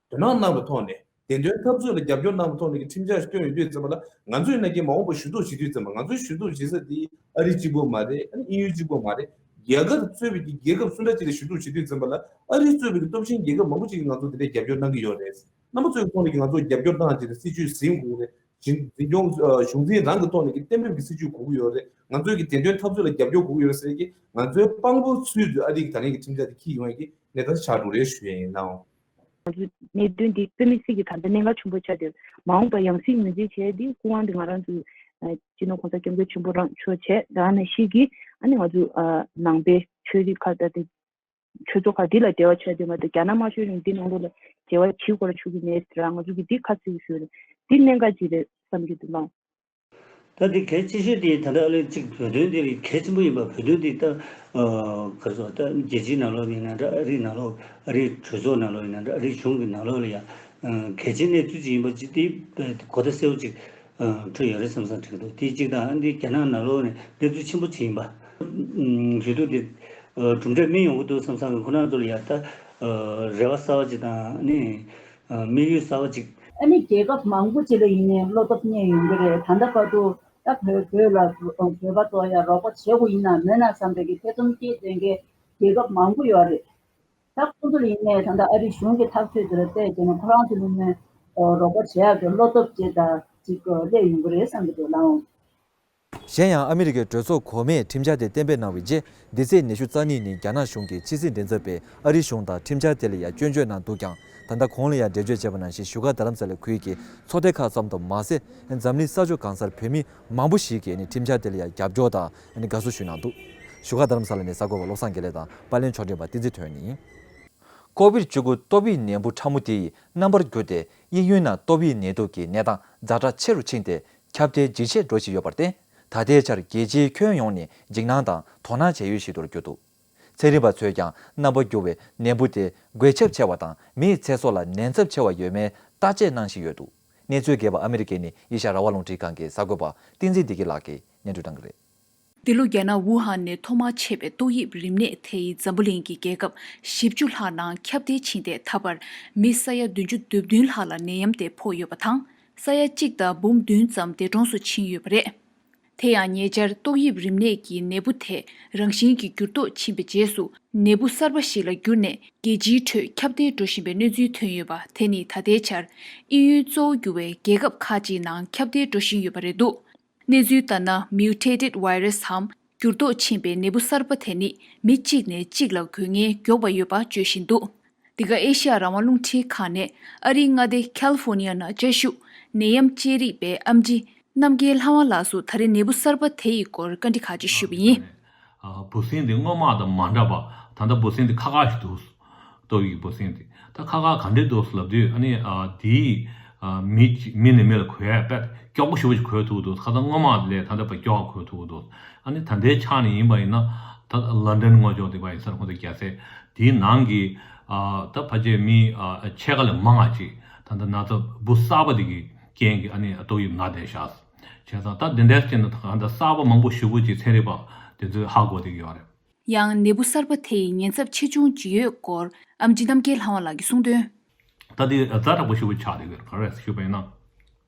དོ་སྣང་གནང་བའི་ཐོག་ནས། བདེན་དོན་འཐབ་རྩོད་ལ་རྒྱབ་སྐྱོར་གནང་བའི་ཐོག་ནས་ཀྱི་ཁྲིམས་འཆར་ཞིག་བཏོན་ཡོད་དུས་ཙམ་པ་ལ། ང་ཚོས་ནང་གི་མ་འོངས་པ་ཞུ་གཏུག་བྱེད་དུས་ཙམ་པ། ང་ཚོའི་ཞུ་གཏུག་བྱེད་ས་དེ་ཨ་རི་གཅིག་པོ་མ་རེད། ཨ་ནི་དབྱིན་ཡུལ་གཅིག་པོ་མ་རེད། རྒྱ་གར་གཙོས་པའི་ཀྱི་རྒྱལ་ཁབ་སུ་འདྲ་ཅིག་ལ་ཞུ་གཏུག་བྱེད་དུས་ཙམ་པ་ལ། ཨ་རི་གཙོས་པའི་ཀྱི་སྟོབས་ཆེན་རྒྱལ་ཁབ་མང་པོ་ཅིག་གིས་ང་ཚོ་དེ་འདྲའི་རྒྱབ་སྐྱོར་གནང་གི་ཡོད་རེད། རྣམ་པ་ཚོའི་ཐོག་ནས་ཀྱི་ང་ཚོར་རྒྱབ་སྐྱོར་གནང་བྱས་ཏེ་སྲིད་ཇུས་ཟིན་དགོས་རེད། འཛིན་སྐྱོང་། གཞུང་འཛིན་རང་གི་ཐོག་ནས་ཀྱི་གཏན་འབེབས་ཀྱི་སྲིད་ཇུས་དགོས་ཀྱི་ཡོད་རེད། ང་ཚོས་ཀྱི་བདེན་དོན་འཐབ་རྩོད་ལ་རྒྱབ་སྐྱོར་དགོས་ཀྱི་ཡོད་རེད་ཟེར་གྱི། ང་ཚོའི་དཔང་པོ་ཚུལ་དུ་ཨ་རི་གི་ད་རིང་གི་ཁྲིམས་འཆར་དེ་འཁྱེར་ཡོང་ཡས་ཀྱི་གནས་སྟངས་ཆགས་འགྲོ་རེད་ཞུ་ཡས་ཡིན་ནའང་། ང་ཚོའི་གནད་དོན་འདི་རྩ་མེད་གསེར་གྱི་ད་ལྟ་གནད་འགག་ཆེན་པོ་ཆགས་ཏེ། མ་འོངས་པ་ཡང་སྲིད་ངོས་འཛིན་བྱས་ཏེ་སྐུ་དབང་འདི་ང་རང་ཚོའི་སྤྱི་ནོར་༧གོང་ས་༧སྐྱབས་མགོན་ཆེན་པོ་རང་ཆོག་བྱས། ད་ནང་བཞིན་གྱི་ཨ་ནི་ང་ཚོ་ནང་པའི་ཆོས་རིག་ཁག་ད་ལྟ་ཆོས་ཚོགས་ཁག་འདི་ལ་འབྲེལ་བ་བྱས་ཏེ། ང་ཚོ་རྒྱ་ནག་དམར་ཤོག་གཞུང་འདི་ནང་ལོགས་ལ་འབྲེལ་བ་བྱེད་དགོས་ར་བྱེད་ཀྱི་མེད་ཟེར་ར། ང་ཚོ་གི་འདི་ཁ་གསལ་གྱི་ཞུ་རེད། འདི་གནད་འགག་ཅིག་རེད་བསམ་གྱི་འདུག་ལགས། ད་འདི་གལ་ཆེ་ཤོས་དེ་ད་ལྟ་ཨ་ལེ་གཅིག་བོད་དོན་འདི་གལ་ཆེན་པོ་ཡིན་པ། བོད་དོན་འདི་ད་ག་རེ་ཟེར། ད་རྒྱལ་སྤྱིའི་ནང་ལོགས་ཡིན་ན་འདྲ། ཨ་རིའི་ནང་ལོགས། ཨ་རིའི་གྲོས་ཚོགས་ནང་ལོགས་ཡིན་ན་འདྲ། ཨ་རིའི་གཞུང་གི་ནང་ལོགས་ལ་ཡང་གལ་ཆེའི་གནས་ཚུལ་ཅིག་ཡིན་པ་ཅིག་དེ་གོ་བརྡ་གསལ་པོ་ཅིག་འཕྲོད་ཡོད་རེད་བསམ་བསམ་དྲན་གྱི་འདུག། དེ་གཅིག་དང་། ཨ་འདི་རྒྱ་ནག་ནང་ལོགས་ནས་གནས་ཚུལ་ཆེན་པོ་ཅིག་ཡིན་པ། ཞུ་གཏུག་དེ་གྲུབ་འབྲས་སྨིན་ཡོང་གི་འདུག་བསམ་བསམ་གྱི། ཁོ་རང་ཚོ་ལ་ཡང་ད་རེ་བ་གསར་པ་ཅིག་དང་། ཨ་ནི་དམིགས་ཡུལ་གསར་པ་ཅིག། ཨ་ནི་རྒྱལ་ཁབ་མང་པོ་ཅིག་ལ་ཡིན་ནའི་བློ་སྟོབས་རྙེད་ཡོང་གི་རེད། ད་ལྟ་བར་དུ་ད་བོད་བོད་ལ་བོད་པ་ཚོ་ཡང་རོགས་པ་བྱེད་དགོས་ཡིན་ན་མེད་ན་བསམ་པའི་གི་ཐེ་ཚོམ་སྐྱེས་བསྡད་མཁན་རྒྱལ་ཁབ་མང་པོ་ཡོད་རེད། ད་ཁོང་ཚོ་ལ་ཡིན་ནའི་ད་ལྟ་ཨ་རི་གཞུང་གི་ཐག་གཅོད་དེ་ལ་བལྟས་བྱས་ན་ཁོ་རང་ཚོ་ལ་ནི་རོགས་པ་བྱེད་ཡག་གི་བློ་སྟོབས་ཅིག་ད་ཅིག་སླེབས་ཡོང་གི་རེད་བསམ་གི་འདུག་ལགས། གཞན་ཡང་ཨ་མི་རི་ཀའི་གྲོས་ཚོགས་གོང་མས་ཁྲིམས་འཆར་དེ་གཏན་འབེབས་གནང་བའི་རྗེས། འདི་ཚེས་ཉི་ཤུ་རྩ་གཉིས་ཉིན་རྒྱ་ནག་གཞུང་གི་ཕྱི་སྲིད་མགྲིན་ཚབ་པས་ཨ་རིའི་གཞུང་དང་ཁྲིམས་འཆར་དེ་ལ་ཡང་སྐྱོན་བརྗོད་གནང་འདུག་ཀྱང་། ད་ལྟ་གོང་ལ་ཡང་འགྲེལ་བརྗོད་བྱས་པ་ནང་བཞིན། བཞུགས་སྒར་རྡ་རམ་ས་ལའི་ཁུལ་གྱི་ཚོགས་སྡེ་ཁག་ཙམ་དུ་མ་ཟད། འཛམ་གླིང་ས་ཕྱོགས་གང་སར་བོད་མི་མང་པོ་ཞིག་གིས་ནི་ཁྲིམས་འཆར་དེ་ལ་ཡང་རྒྱབ་སྐྱོར་དང་ནི་དགའ་བསུ་ཞུས་གནང་འདུག། བཞུགས་སྒར་རྡ་རམ་ས་ལ་ནས་གསར་འགོད་པ་བློ་བཟང་དགེ་ལེགས་དང་། པར་ལེན་ཕྱོགས་སྒྲིག་པ་བསྟན་འཛིན་དོན་གཉིས། ཀོ་བིཌ་བཅུ་དགུ་ཏོག་དབྱིབས་ནད་འབུ་ཕྲ་མོ་དེ་ཡི་རྣམ་པར་གྱུར་ཏེ། དབྱིན་ཡུལ་ནང་ཏོག་དབྱིབས་ནད་དུག་གི་གནས་སྟངས་ཛ་དྲག་ཆེ་རུ་ཕྱིན་ཏེ། ཁྱབ་གདལ་ཇེ་ཆེར་འགྲོ་བཞིན་ཡོད་པར་བརྟེན། ད་ལྟའི་ཆར་རྒྱལ་སྤྱིའི་ཁྱོན་ཡོངས་ནས་འཇིགས་སྣང་དང་དོ་སྣང་བྱེད་ཡུལ་ཞིག་ཏུ་གྱུར་འདུག། ཚན་རིག་པ་ཚོས་ཀྱང་རྣམ་པར་འགྱུར་བའི་ནད་འབུ་དེ་འགོས་ཁྱབ་ཆེ་བ་དང་། མིའི་ཚེ་སྲོག་ལ་ནན་ཚབས་ཆེ་བ་ཡོད་མེད་བརྟག་དཔྱད་གནང་བཞིན་ཡོད་འདུག། གནས་ཚུལ་རྒྱས་པ་ཨ་མི་རི་ཀའི་ནི་ཨེ་ཤ་ཡ་རང་དབང་རླུང་འཕྲིན་ཁང་གི་གསར་འགོད་པ་བསྟན་འཛིན་བདེ་སྐྱིད་ལགས་ཀྱིས་སྙན་སྒྲོན་གནང་གི་རེད། འདི་ལོ་རྒྱ་ནག་ཝུ་ཧན་ནས་ཐོག་མར་མཆེད་པའི་ཏོག་དབྱིབས་རིམས་ནད་དེ་ཡིས་འཛམ་བུ་གླིང་གི་རྒྱལ་ཁབ་བཞི་བཅུ་ལྷག་ནང་ཁྱབ་གདལ་ཕྱིན་ཏེ། ད་བར་མི་ས་ཡ་བདུན་ཅུ་དོན་བདུན་ལྷག་ལ་ནད་ཡམས་དེ་ཕོག་ཡོད་པ་དང་། ས་ཡ་གཅིག་དང་འབུམ་བདུན་ཙམ་འདས་གྲོངས་སུ་ཕྱིན་ཡོད་པ་རེད། དེ་ཡང་ཉེ་ཆར་ཏོག་དབྱིབས་རིམས་ནད་ཀྱི་ནད་འབུ་དེ་རང་བཞིན་གྱིས་འགྱུར་ལྡོག་ཕྱིན་པའི་རྗེས་སུ། ནད་འབུ་གསར་པ་ཞིག་ལ་གྱུར་ནས་རྒྱལ་སྤྱིའི་ཁྲོད་ཁྱབ་གདལ་འགྲོ་བཞིན་པའི་གནས་ཚུལ་ཐོན་ཡོད་པ། དེ་ནི་ད་ལྟའི་ཆར་དབྱིན་ཡུལ་གཙོ་བོ་གྱུར་བའི་རྒྱལ་ཁབ་ཁག་ཅིག་ནང་ཁྱབ་གདལ་འགྲོ་བཞིན་ཡོད་པ་རེད་འདུག། གནས་ཚུལ་ལྟར་ན། མིའུ་ཊེ་ཊེཌ་ཝའི་ར་སིའམ་འགྱུར་ལྡོག་ཕྱིན་པའི་ནད་འབུ་གསར་པ་དེ་ནི་མི་གཅིག་ནས་གཅིག་ལ་འགོས་མཁན་མགྱོགས་པ་ཡོད་པ་བརྗོད་བཞིན་འདུག། འདི་ག་ཨེ་ཤ་ཡ་རང་དབང་རླུང་འཕྲིན་ཁང་ནས་ཨ་རིའི་མངའ་སྡེ་ཁལ་ལི་ཧྥོ་ནི་ཡ་ནང་བཅའ་བཞུགས་ནད་ཡམས་དཔྱད་རིག་པའི་ཨེམ་ཆི་རྣམ་རྒྱལ་ལྷ་དབང་ལགས་སུ་ད་རེས་ནད་འབུ་གསར་པ་དེ་ཡི་སྐོར་བཀའ་འདྲི་ཁག་ཅིག་ཞུས་པ་ཡིན། ཨ། འབུ་སྲིན་དེ་སྔོན་མ་དང་མ་འདྲ་བ། ད་ལྟ་འབུ་སྲིན་དེ་ཁག་ཁག་ཞིག་འདུག། ཏོག་དབྱིབས་འབུ་སྲིན་དེ་ད་ཁག་ཁག་ག་འདྲས་འདུག་ལབ་དུས། ཨ་ནི། ཨ། དེའི། ཨ། མི་གཅིག་མི་ནས་མི་ལ་འགོས་ཡ་དཔེ་མགྱོགས་པོ་ཞེ་པོ་ཞིག་འགོས་ཐུབ་འདུག། ཁ་སང་སྔོན་མ་ལས་ད་ལྟ་དཔེ་མགྱོགས་པ་འགོས་ཐུབ་འདུག། ཨ་ནི་ད་ལྟའི་ཆ་ནས་ཡིན་པ་ཡིན་ན། ད་ལོན་ཌོན་སྔོན་འཇུག་དེ་བ་ཡིན་ས་རེད། ཁོང་ཚོ་རྒྱལ་སའི་དེའི་ནང་གི། ཨ། ད་ཕལ་ཆེར་མི། ཨ། ཕྱེད་ཀ་ལས་མང་བ་ཅིག་ད་ལྟ་ན་ཚ་འབུ་གསར་པ་དེ་གི་རྐྱེན་གྱིས་ཨ་ནི་ཏོག་དབྱིབས་ན་བསྡད་ཤག། བྱས་ཙང་ད་འདི་འདྲའི་རྐྱེན་ནི་ད་ག་འདྲ་གསར་པ་མང་པོ་ཞེ་པོ་ཅིག་ཚན་རིག་པ་དེ་ཚོས་ཧ་གོ་བསྡད་ཀྱི་ཡོད་རེད། ཡང་ནད་འབུ་གསར་པ་དེ་ཡི་ཉེན་ཚབས་ཆེ་ཆུང་ཇི་ཡོད་སྐོར་ཨེམ་ཆི་རྣམ་རྒྱལ་ལྷ་དབང་ལགས་ཀྱིས་གསུངས་དོན། ད་དེ་ཛ་དྲག་པོ་ཞེ་པོ་ཆགས་བསྡད་ཀྱི་ཡོད་རེད། ག་རེ་ཞུས་པ་ཡིན་ན།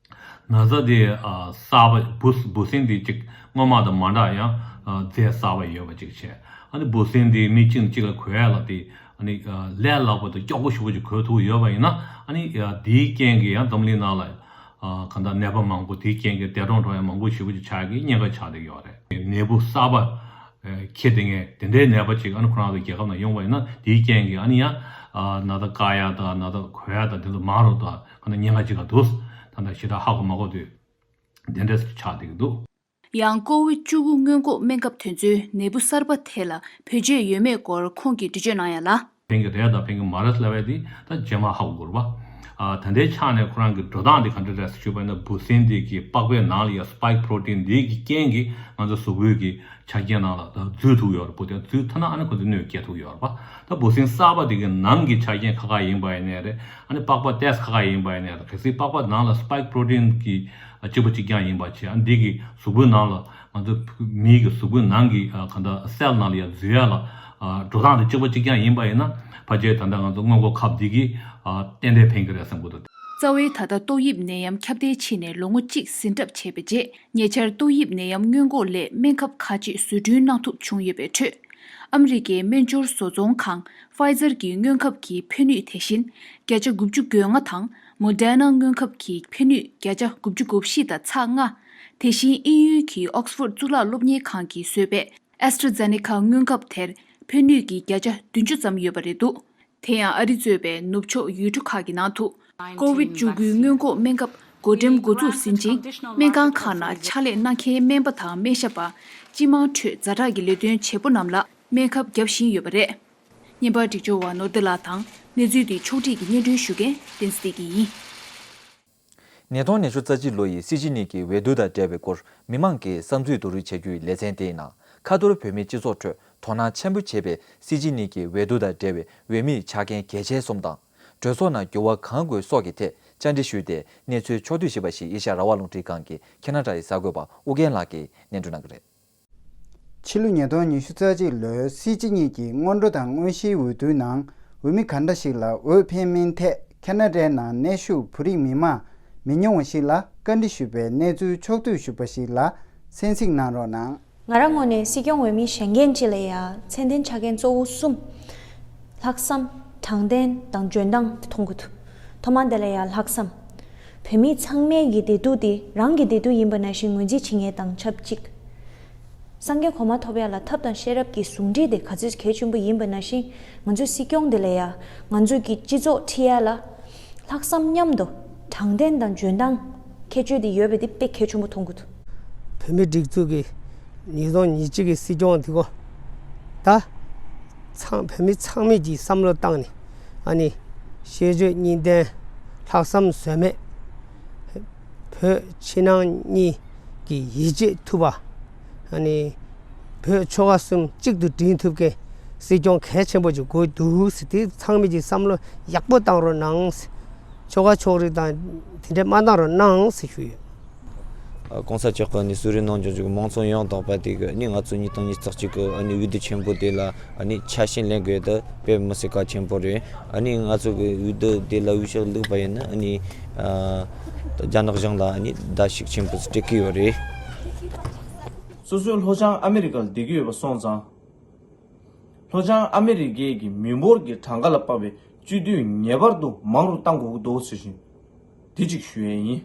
ན་ཚ་དེ་ཨ་གསར་པ་འབུ་འབུ་སྲིན་དེ་གཅིག་སྔོན་མ་དང་མ་འདྲ་ཡང་ཨ་རྫས་གསར་པ་ཡོད་པ་གཅིག་བྱས། ཨ་ནི་འབུ་སྲིན་དེ་མི་གཅིག་ནས་གཅིག་ལ་འགོས་ཡ་ལ་དེ་ཨ་ནི་ཨ་ལས་སླ་པོ་དང་མགྱོགས་པོ་ཞེ་པོ་ཅིག་འགོས་ཐུབ་ཡོད་པ་ཡིན་ན། ཨ་ནི་ཨ་དེའི་རྐྱེན་གྱིས་ཡང་འཛམ་གླིང་ནང་ལ་ཨ་གང་ལྟར་ནད་པ་མང་པོ་དེའི་རྐྱེན་གྱིས་འདས་གྲོངས་འགྲོ་ཡ་མང་པོ་ཞེ་པོ་ཅིག་ཆགས་ཀྱི་ཉེན་ཁ་ཆགས་བསྡད་ཡོད་རེད། ནད་འབུ་གསར་པ་ཨ་ཁྱེར་དེ་ངས་དེ་འདྲའི་ནད་པ་ཅིག་ཨ་ནི་ཁོ་རང་ཚོ་རྒྱལ་ཁབ་ནང་ཡོང་བ་ཡིན་ན། དེའི་རྐྱེན་གྱིས་ཨ་ནི་ཡང་ཨ་ན་ཚ་བཀག་ཡ་དང་ན་ཚ་འགོས་ཡ་དང་དེ་ཚོ་མང་རུ་དང་གང་ལྟར་ཉེན་ཁ་ཅིག་ག་འདུག་ད་ལྟ་ཞེ་དྲག་ཧ་གོ་མ་གོ་དུས་དེ་འདྲས་ཆགས་བསྡད་ཀྱི་འདུག། ཡང་ཀོ་ཝིཌ་བཅུ་དགུ་སྔོན་འགོག་སྨན་ཁབ་དེ་ཚོའི་ནད་འབུ་གསར་པ་དེ་ལ་བེད་སྤྱོད་ཡོད་མེད་སྐོར་ཁོང་གིས་འགྲེལ་བརྗོད་གནང་ཡ་ལ། ཕན་གྱི་རེད་དང་ཕན་གྱི་མ་རེད་ལབ་ཡ་དེ་ད་རྗེས་མ་ཧ་གོ་དགོས་རེད་པ། ཨ་ད་ལྟའི་ཆ་ནས་ཁོ་རང་གི་འགྲོ་སྟངས་དེ་ག་འདྲ་རེད་ཟེར་ཞུས་པ་ཡིན་ན། འབུ་སྲིན་དེ་གི་པགས་པའི་ནང་ལ་ཡ་སི་པའིཀ་པྲོ་ཊིན་འདི་གི་རྐྱེན་གྱིས་ང་ཚོ་གཟུགས་པོའི་གི་ཆ་རྐྱེན་ནང་ལ་ད་འཛུལ་ཐུབ་ཡོད་རེད། འབུ་དེ་འཛུལ་ཐུབ་ན་ཨ་ནི་ཁོ་ཚོ་གནོད་སྐྱེལ་ཐུབ་ཡོད་རེད་པ། ད་འབུ་སྲིན་གསར་པ་དེ་གི་ནང་གི་ཆ་རྐྱེན་ཁག་ཁག་ཡིན་པ་ཡིན་ནའི་རེད། ཨ་ནི་པགས་པ་ཏོག་ཙམ་ཁག་ཁག་ཡིན་པ་ཡིན་ནའི་རེད། གལ་སྲིད་པགས་པ་ནང་ལ་སི་པའིཀ་པྲོ་ཊིན་གི་གཅིག་པ་གཅིག་རྐྱང་ཡིན་པ་བྱས། ཨ་འདི་གི་གཟུགས་པོའི་ནང་ལ་ང་ཚོ་མིའི་གི་གཟུགས་པོའི་ནང་གི་ཨ་གང་ལྟར་སེལ་ནང་ལ་ཡ་འཛུལ་ཡ་ལ་ཨ་འགྲོ་སྟངས་དེ་གཅིག་པ་གཅིག་རྐྱང་ཡིན་པ་ཡིན་ན། ཕལ་ཆེར་ད་ལྟ་ང་ཚོ་སྔོན་འགོག་ཁབ་འདི་གིས་ཨ་ཏན་ཏན་ཕན་གྱི་རེད་བསམ་གྱི་འདུག། རྩ་བའི་ད་ལྟ་ཏོག་དབྱིབས་ནད་ཡམས་ཁྱབ་གདལ་ཕྱིན་ནས་ལོ་ངོ་གཅིག་ཟིན་གྲབས་བྱས་པའི་རྗེས། ཉེ་ཆར་ཏོག་དབྱིབས་ནད་ཡམས་སྔོན་འགོག་སླད་སྨན་ཁབ་ཁག་ཅིག་བཟོ་སྐྲུན་གནང་ཐུབ་བྱུང་ཡོད་པའི་ཁྲོད། ཨ་མི་རི་ཀའི་སྨན་སྦྱོར་བཟོ་ཚོང་ཁང་Pfizer གྱི་སྔོན་ཁབ་ཀྱི་ཕན་ནུས་དེ་བཞིན་བརྒྱ་ཆ་དགུ་བཅུ་གོ་ལྔ་དང་། Moderna སྔོན་ཁབ་ཀྱི་ཕན་ནུས་བརྒྱ་ཆ་དགུ་བཅུ་གོ་བཞི་དང་ཚེག་ལྔ། དེ་བཞིན་དབྱིན་ཡུལ་གྱི་Oxford གཙུག་ལག་སློབ་གཉེར་ཁང་གིས་བཟོས་པའི་AstraZeneca སྔོན་ཁབ་དེར་ཕན་ནུས་ཀྱི་བརྒྱ་ཆ་བདུན་ཅུ་ཙམ་ཡོད་པ་རེད་འདུག། དེ་ཡང་ཨ་རི་གཙོས་པའི་ནུབ་ཕྱོགས་ཡུལ་གྲུ་ཁག་གི་ནང་དུ་ཀོ་ཝིཌ་བཅུ་དགུའི་སྔོན་འགོག་སྨན་ཁབ་བགོ་འགྲེམས་འགོ་འཛུགས་ཟིན་ཅིང་། སྨན་ཁང་ཁག་ནང་ཕྱག་ལས་གནང་མཁན་སྨན་པ་དང་སྨན་ཞབས་པ། སྤྱི་དམངས་ཁྲོད་ཛ་དྲག་གི་ལས་དོན་བྱེད་པོ་རྣམས་ལ་སྨན་ཁབ་བརྒྱབ་བཞིན་ཡོད་པ་རེད། བརྙན་པར་སྒྲིག་སྦྱོར་བ་ནོར་བདེ་ལགས་དང་། གནས་ཚུལ་འདི་ཕྱོགས་སྒྲིག་གིས་སྙན་སྒྲོན་ཞུ་མཁན་བསྟན་འཛིན་བདེ་སྐྱིད་ཡིན། ཉིས་སྟོང་ཉི་ཤུ་རྩ་གཅིག་ལོ་ཡི་སྲིད་སྤྱི་གཉིས་ཀྱི་འོས་བསྡུ་དང་འབྲེལ་བའི་སྐོར་མི་མང་གིས་བསམ་ཚུལ་བསྡུ་རུབ་བྱ་རྒྱུའི་ལེ་ཚན་དེའི་ནང་། ཁ་ཐོར་བོད་མིའི་སྤྱི་ཚོགས་ཁྲོད་དོ་སྣང་ཆེན་པོ་བྱེད་པའི་སྲིད་སྤྱི་གཉིས་ཀྱི་འོས་བསྡུ་དང་འབྲེལ་བའི་འོས་མིའི་ཆ་རྐྱེན་གལ་ཆེན་གསུམ་དང་། གྲོས་ཚོགས་ནང་འགྱུར་བ་གང་དགོས་སོགས་ཀྱི་ཐད་བཅར་འདྲི་ཞུས་ཏེ། གནས་ཚུལ་ཕྱོགས་བསྡུས་ཞུས་པ་ཞིག་ཨེ་ཤ་ཡ་རང་དབང་རླུང་འཕྲིན་ཁང་གིས་ཁེ་ན་ཌ་ཡི་གསར་འགོད་པ་ཨུ་རྒྱན་ལགས་ཀྱིས་སྙན་སྒྲོན་གནང་གི་རེད། ཕྱི་ལོ་ཉིས་སྟོང་ཉི་ཤུ་རྩ་གཅིག་ལོའི་སྲིད་སྤྱི་གཉིས་ཀྱི་སྔོན་འགྲོ་དང་དངོས་གཞིའི་འོས་བསྡུའི་ནང་འོས་མི་ག་འདྲ་ཞིག་ལ་འོས་འཕེན་མིན་ཐད། ཁེ་ན་ཌའི་ནང་གནས་བཞུགས་བོད་རིགས་མི་མང་མི་ཉུང་བ་ཞིག་ལ་བཀའ་འདྲི་ཞུས་པའི་གནས་ཚུལ་ཕྱོགས་བསྡུས་ཞུས་པ་ཞིག་ལ་གསན་གཟིགས་གནང་རོགས་གནང་། ང་རང་ངོས་ནས་སྲིད་སྐྱོང་འོས་མི་གཞན་རྒན་ཅིག་ལ་ཡ་མཚན་ལྡན་ཆ་རྐྱེན་གཙོ་བོ་གསུམ། ལྷག་བསམ། དྲང་བདེན་དང་འཇོན་ཐང་མཐོང་གི་འདུག། ཐོག་མ་དེ་ལ་ཡ་ལྷག་བསམ། བོད་མི་ཚང་མའི་གི་བདེ་སྡུག་དེ་རང་གི་བདེ་སྡུག་ཡིན་པ་ནང་བཞིན་ངོས་འཛིན་བྱེད་མཁན་དང་ཆབས་ཅིག། སངས་རྒྱས་གོང་མ་ཐོབ་ཡ་ལ་ཐབས་དང་ཤེས་རབ་ཀྱི་ཟུང་འབྲེལ་དེ་ག་ཚོད་གལ་ཆེན་པོ་ཡིན་པ་ནང་བཞིན། ང་ཚོའི་སྲིད་སྐྱོང་དེ་ལ་ཡ་ང་ཚོའི་གི་སྤྱི་ཚོགས་ཁྲིད་ཡ་ལ་ལྷག་བསམ་མཉམ་དུ་དྲང་བདེན་དང་འཇོན་ཐང་ཁྱད་ཆོས་དེ་ཡོད་པ་དེ་དཔེ་གལ་ཆེན་པོ་མཐོང་གི་འདུག། བོད་མིའི་སྒྲིག་འཛུགས་ཀྱི་ཉིས་སྟོང་ཉི་གཅིག་གི་སྲིད་སྐྱོང་དེ་གོ། ད་ཚང་བོད་མི་ཚང་མས་ཀྱི་བསམ་བློ་བཏང་ནས། ཨ་ནི་ཤེས་བརྗོད་གཉིས་ལྡན། ལྷག་བསམ་ཟོལ་མེད། བོད་ཕྱི་ནང་གཉིས་ཀྱི་ཡིད་ཆེས་ཐུབ་པ། ཨ་ནི་བོད་ཆོལ་ཁ་གསུམ་གཅིག་ཏུ་སྒྲིལ་ཐུབ་མཁན་སྲིད་སྐྱོང་གལ་ཆེན་པོ་ཅིག་དགོས་འདུག་ཟེར་ཏེ། ཚང་མས་ཀྱི་བསམ་བློ་ཡག་པོ་བཏང་རོགས་གནང་ཟེར། ཆོལ་ཁ་ཕྱོགས་རིས་དང་དེ་འདྲས་མ་བཏང་རོགས་གནང་ཟེར་ཞུ་ཡོད། ཨ་གོང་ས་མཆོག་གིས་ནི་གསོལ་རས་གནང་བྱུང་བཅུག་མང་ཚོགས་ཡོངས་དང་པ་དེ་གི་ནི་ང་ཚོ་ཉིས་སྟོང་ཉི་ཤུ་རྩ་གཅིག་གི་ཨ་ནི་འོས་བསྡུ་ཆེན་པོ་དེ་ལ་ཨ་ནི་ཆ་ཤས་ལེན་དགོས་དེ་དཔེ་མི་སྲིད་གལ་ཆེན་པོ་རེད། ཨ་ནི་ང་ཚོ་གི་འོས་བསྡུ་དེ་ལ་འོས་ཤོག་བླུགས་པ་ཡིན་ན། ཨ་ནི་ཨ་རྒྱ་ནག་གཞུང་ལ་ཨ་ནི་བརྡབ་གསིག་ཆེན་པོ་སྤྲད་ཀྱི་ཡོད་རེད། སོ་སོའི་སློབ་སྦྱོང་ཨ་མི་རི་ཀར་བསྡད་ཀྱི་ཡོད་པ་སོང་ཙང་། སློབ་སྦྱོང་ཨ་མི་རི་ཀའི་གི་མི་འབོར་གྱི་གྲངས་ཀ་ལ་དཔག་པའི་སྤྱི་འཐུས་ངེས་པར་དུ་མང་རུ་གཏང་དགོས་ཀྱི་འདུག་ཟེར་བཞིན་དེ་གཅིག་ཞུ་ཡས་ཡིན།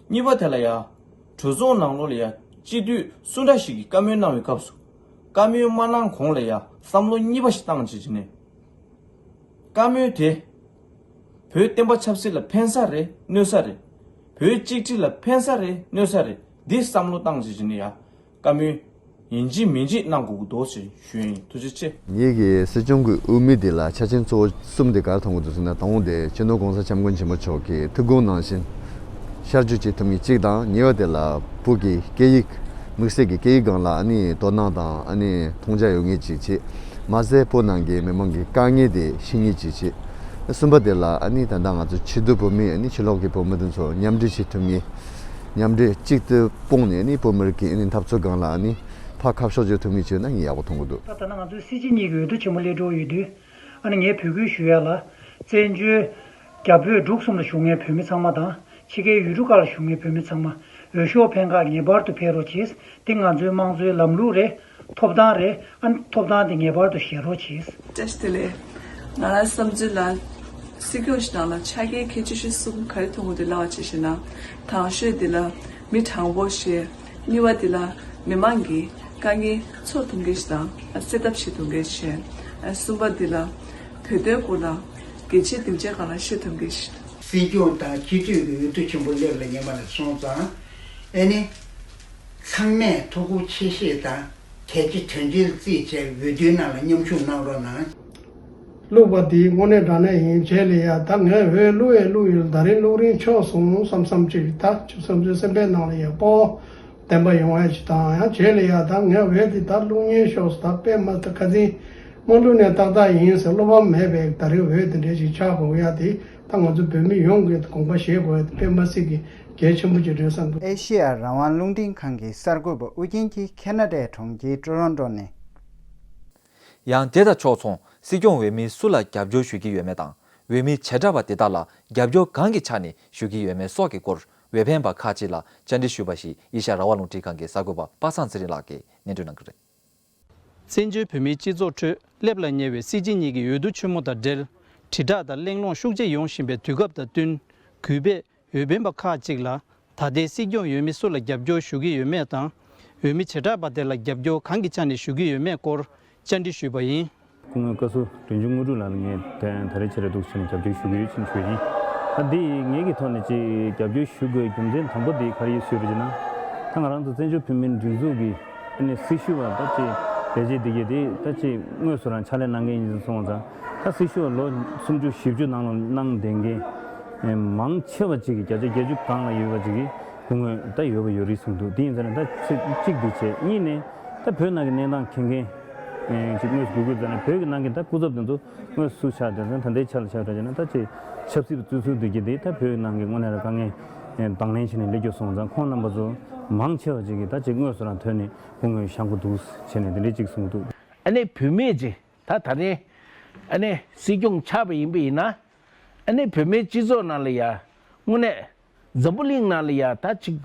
གཉིས་པ་དེ་ལ་ཡ། གྲོས་ཚོགས་ནང་ལོགས་ལ་ཡ་སྤྱི་འཐུས་སུ་འདྲ་ཞིག་གིས་བཀའ་མོལ་གནང་བའི་སྐབས་སུ། བཀའ་མོལ་མ་གནང་གོང་ལ་ཡ་བསམ་བློ་གཉིས་པ་ཞིག་བཏང་བྱས་བྱས་ནས། བཀའ་མོལ་དེ་བོད་བསྟན་པ་ཆབ་སྲིད་ལ་ཕན་ས་རེད་གནོད་ས་རེད། བོད་གཅིག་སྒྲིལ་ལ་ཕན་ས་རེད་གནོད་ས་རེད། འདི་བསམ་བློ་བཏང་བྱས་བྱས་ནས་ཡ། བཀའ་མོལ་ཡིན་གཅིག་མིན་གཅིག་གནང་དགོས་ཀྱི་འདུག་ཟེར་ཞུ་ཡ་ཡིན། ཐུགས་རྗེ་ཆེ། ངེད་ཀྱི་སྲིད་སྐྱོང་གི་འོས་མི་དེ་ལ་ཆ་རྐྱེན་གཙོ་བོ་གསུམ་དེ་ག་རེ་མཐོང་གི་འདུག་ཟེར་ན། དང་པོ་དེ་སྤྱི་ནོར་གོང་ས་སྐྱབས་མགོན་ཆེན་པོ་མཆོག་གི་ཐུགས་དགོངས་ནང་བཞིན་ཤར་བསྐྱོད་བྱེད་ཐུབ་མཁན་གཅིག་དང་། གཉིས་པ་དེ་ལ་བོད་ཀྱི་སྐད་ཡིག་དམིགས་བསལ་གྱི་སྐད་ཡིག་སྒང་ལ་ཨ་ནི་དོ་སྣང་དང་ཨ་ནི་མཐོང་རྒྱ་ཡོད་མཁན་གཅིག་བྱེད། མ་ཟད་བོད་ནང་གི་མི་མང་གི་དཀའ་ངལ་དེ་ཤེས་མཁན་གཅིག་བྱེད། གསུམ་པ་དེ་ལ་ཨ་ནི་ད་ལྟ་ང་ཚོ་ཕྱི་སྡོད་བོད་མི། ཨ་ནི་ཕྱི་ལོགས་ཀྱི་བོད་མི་དེ་ཚོ་མཉམ་འབྲེལ་བྱེད་ཐུབ་མཁན། མཉམ་འབྲེལ་གཅིག་ཏུ་སྤུངས་ནས་ནི་བོད་མི་རིགས་ཀྱི་ཨ་ནི་འཐབ་རྩོད་སྒང་ལ་ཨ་ནི་ཕར་ཁ་ཕྱོགས་བརྗེ་ཐུབ་མཁན་བྱུང་ན་ངས་ཡག་པོ་མཐོང་གི་འདུག་ད་ལྟ་ང་ཚོའི་སྲིད་སྤྱི་གཉིས་ཀྱི་འོས་བསྡུ་ཆེན་མོ་སླེབས་འགྲོ་ཡོད་དུས། ཨ་ནི་ངས་འབོད་སྐུལ་ཞུ་ཡ་ལ། བཙན་བྱོལ་རྒྱ་བོད་འབྲུག་གསུམ་ལ་བཞུགས་མཁན་བོད་མི་ཚང་མ་དང་། ཕྱི་རྒྱལ་ཡུལ་གྲུ་ཁག་ལ་བཞུགས་མཁན་བོད་མི་ཚང་མ་འོས་ཤོག་འཕེན་ཁ་ངེས་པར་དུ་འཕེན་རོགས་གྱིས། འདི་ང་ཚོའི་དམངས་གཙོའི་ལམ་ལུགས་རེད། ཐོབ་ཐང་རེད། ཨ་ནི་ཐོབ་ཐང་དེ་ངེས་པར་དུ་བཞེས་རོགས་གྱིས། བཀྲ་ཤིས་བདེ་ལེགས། ང་རང་བསམ་ཚུལ་ལ། སྲིད་སྐྱོང་ཞིག་ནང་ལ་ཆ་རྐྱེན་གལ་ཆེ་ཤོས་གསུམ་ག་རེ་མཐོང་གི་འདུག་ལབ་པ་ཅིག་བྱས་ན། དང་ཤོས་འདི་ལ་མི་དྲང་པོ་ཞིག་གཉིས་པ་འདི་ལ་མི་མང་གི་དཀའ་ངལ་ཚོར་ཐུབ་མཁན་ཞིག་དང་སེལ་ཐབས་བྱེད་ཐུབ་མཁན་ཞིག་གསུམ་པ་འདི་ལ་བོད་དོན་སྐོར་ལ་གལ་ཆེའི་སྡིངས་ཆའི་སྒང་ལ་བཤད་ཐུབ་མཁན་ཞིག་སྲིད་སྐྱོང་དང་སྤྱི་འཐུས་ཀྱི་འོས་བསྡུ་ཆེན་པོ་སླེབས་ལ་ཉེ་བ་ལ་སོང་ཙང་། ཨེ་ནི། ཚང་མས་ཐུགས་ཁུར་ཆེ་བཞེས་དང་གལ་ཆེ་དོན་ཆེར་བརྩིས་བྱས་འོས་བསྡུའི་ནང་ལ་མཉམ་ཞུགས་གནང་རོགས་གནང་། བླུགས་པ་འདི་དངོས་གནས་དྲང་གནས་ཡིན། རྗེས་ལ་ཡ་ད་ངས་འོས་བླུགས་ཡས་བླུགས་ཡོད། ད་རིང་བླུགས་རིན་ཆོག་སོང་བསམ་བསམ་ཅིག་ད་ཆུ་བསམ་ཚུལ་སེམས་པའི་ནང་ལ་ཡ་སྤོ་བདེན་པ་ཡོང་ཡ་ཅིག་དང་། ཡང་རྗེས་ལ་ཡ་ད་ངས་འོས་འདི་ད་བླུགས་ཉེན་ཤོར་སོང་། ད་དཔེ་མ་ད་ཁ་སང་མ་བླུགས་ནས་ཏག་ཏག་ཡིན་ཟེར་བློ་ཕམ་མེད་པའི་ད་རིང་འོས་འདི་འདྲས་ཅིག་ཆགས་དགོས་ཡ་དེ་ད་ང་ཚོ་བོད་མི་ཡོངས་ཀྱི་དགོངས་པ་བཞེས་དགོས་ཡ་དེ་དཔེ་མ་སྲིད་ཀྱི་གལ་ཆེན་པོ་ཅིག་རེད་བསམ་གི། ཨེ་ཤེ་ཡ་རང་དབང་རླུང་འཕྲིན་ཁང་གི་གསར་འགོད་པ་ཨུ་རྒྱན་གྱིས་ཁེ་ན་ཌའི་གྲོང་ཁྱེར་ཀྲོ་རོན་ཀྲོ་ནས། ཡང་དེ་དང་ཕྱོགས་མཚུངས་སྲིད་སྐྱོང་འོས་མི་སུ་ལ་རྒྱབ་སྐྱོར་ཞུ་གི་ཡོད་མེད་དང་། འོས་མི་བྱེ་བྲག་པ་དེ་དག་ལ་རྒྱབ་སྐྱོར་གང་གི་ཆ་ནས་ཞུ་གི་ཡོད་མེད་སོགས་ཀྱི་སྐོར་འོས་འཕེན་པ་ཁག་ཅིག་ལ་བཅར་འདྲི་ཞུས་པ་ཞིག་ཨེ་ཤེ་ཡ་རང་དབང་རླུང་འཕྲིན་ཁང་གི་གསར་འགོད་པ་པ་སངས་ཚེ་རིང་ལགས་ཀྱིས་སྙན་སྒྲོན་གནང་གི་རེད། བཙན་བྱོལ་བོད་མིའི་སྤྱི་ཚོགས་ཁྲོད་སླེབས་ལ་ཉེ་བའི་སྲིད་སྤྱི་གཉིས་ཀྱི་འོས་བསྡུ་ཆེན་མོ་དང་འབྲེལ། དྲིལ་བསྒྲགས་དང་གླེང་སློང་ཤུགས་ཆེ་ཡོང་བཞིན་པའི་དུས་སྐབས་དང་བསྟུན། གུས་པས་འོས་འཕེན་པ་ཁག་ཅིག་ལ་ད་ལྟའི་སྲིད་སྐྱོང་འོས་མི་སུ་ལ་རྒྱབ་སྐྱོར་ཞུ་གི་ཡོད་མེད་དང་། འོས་མི་བྱེ་བྲག་པ་དེ་ལ་རྒྱབ་སྐྱོར་གང་གི་ཆ་ནས་ཞུ་གི་ཡོད་མེད་སྐོར་བཅར་འདྲི་ཞུས་པ་ཡིན། སྐུ་ངོ་བཀའ་ཟུར་དོན་གཅོད་དངོས་གྲུབ་ལགས་ལ་ངས་ད་ད་རེས་ཆེད་ལས་འདུག་ཟེར་ནས་རྒྱབ་སྐྱོར་ཞུ་གི་ཡོད་ཅེས་ཞུ་ཡིན། ད་འདི་ངེད་ཀྱི་ཐོག་ནས་ཅིག་རྒྱབ་སྐྱོར་ཞུ་དགོས་རྒྱུ་མཚན་དང་པོ་དེ་ག་རེ་ཡིན་ཞུས་པ་ཡིན་ན། ད་ང་རང་ཚོ་བཙན་བྱོལ་བོད་མིའི་སྒྲིག་འཛུགས་ཀྱི་ཨ་ནི་སྲི་ཞུ་བ་ད་ཅིག་ལས་བྱེད་འདི་གས་དེ་ད་ཅིག་དངོས་སུ་རང་ཕྱག་ལས་གནང་མཁན་ཡིན་སོང་ཙང་། ད་སྲི་ཞུ་བ་ལོ་སུམ་ཅུ་བཞི་བཅུ་ནང་ལ་གནང་བསྡད་མཁན་མང་ཆེ་བ་ཅིག་གིས་བརྒྱ་ཆ་བརྒྱད་ཅུ་སྒང་ལ་ཡོད་པ་ཅིག་གིས་སྐུ་ངོ་ད་འོས་པ་ཡོད་རེད་གསུངས་འདུག་དེ་ཡིན་ཙང་ད་ཚིག་གཅིག་འདི་བྱས། གཉིས་ནས་ད་བོད་ནང་གི་གནས་སྟངས་མཁྱེན་མཁན་ཅིག་དངོས་སུ་དགོས་དགོས་ཙང་ནས། བོད་ཀྱི་ནང་གི་ད་སྐུ་ཚབ་དེ་ཚོ་དངོས་སུ་ཆགས་དེ་ཚོ་ད་ལྟའི་ཆ་ལ་ཆ་བཞག་ན་ད་ཅིག་ཆབ་སྲིད་པ་བཙུགས་ཚུལ་འདི་གས་དེ་ད་བོད་ནང་གི་དངོས་གནས་ལ་དཀའ་ངལ་དང་ལེན་བྱས་ནས་སླེབས་རྒྱུ་སོང་ཙང་། ཁོང་རྣམ་པ་ཚོ་མང་ཆེ་བ་ཅིག་གིས་ད་ཅིག་དངོས་སུ་རང་ཐོན་ནས་སྐུ་ངོ་བཞེངས་དགོས་འདུག་བྱས་ནས་དེ་འདྲའི་ཅིག་གསུངས་འདུག་ཨ་ནི་བུད་མེད་ཅིག་ད་ད་རེས་ཨ་ནི་སྲིད་སྐྱོང་ཆགས་པ་ཡིན་པ་ཡིན་ན། ཨ་ནི་བོད་མིའི་སྤྱི་ཚོགས་ནང་ལ་ཡ་དངོས་གནས་འཛམ་བུ་གླིང་ནང་ལ་ཡ་ད་ཅིག་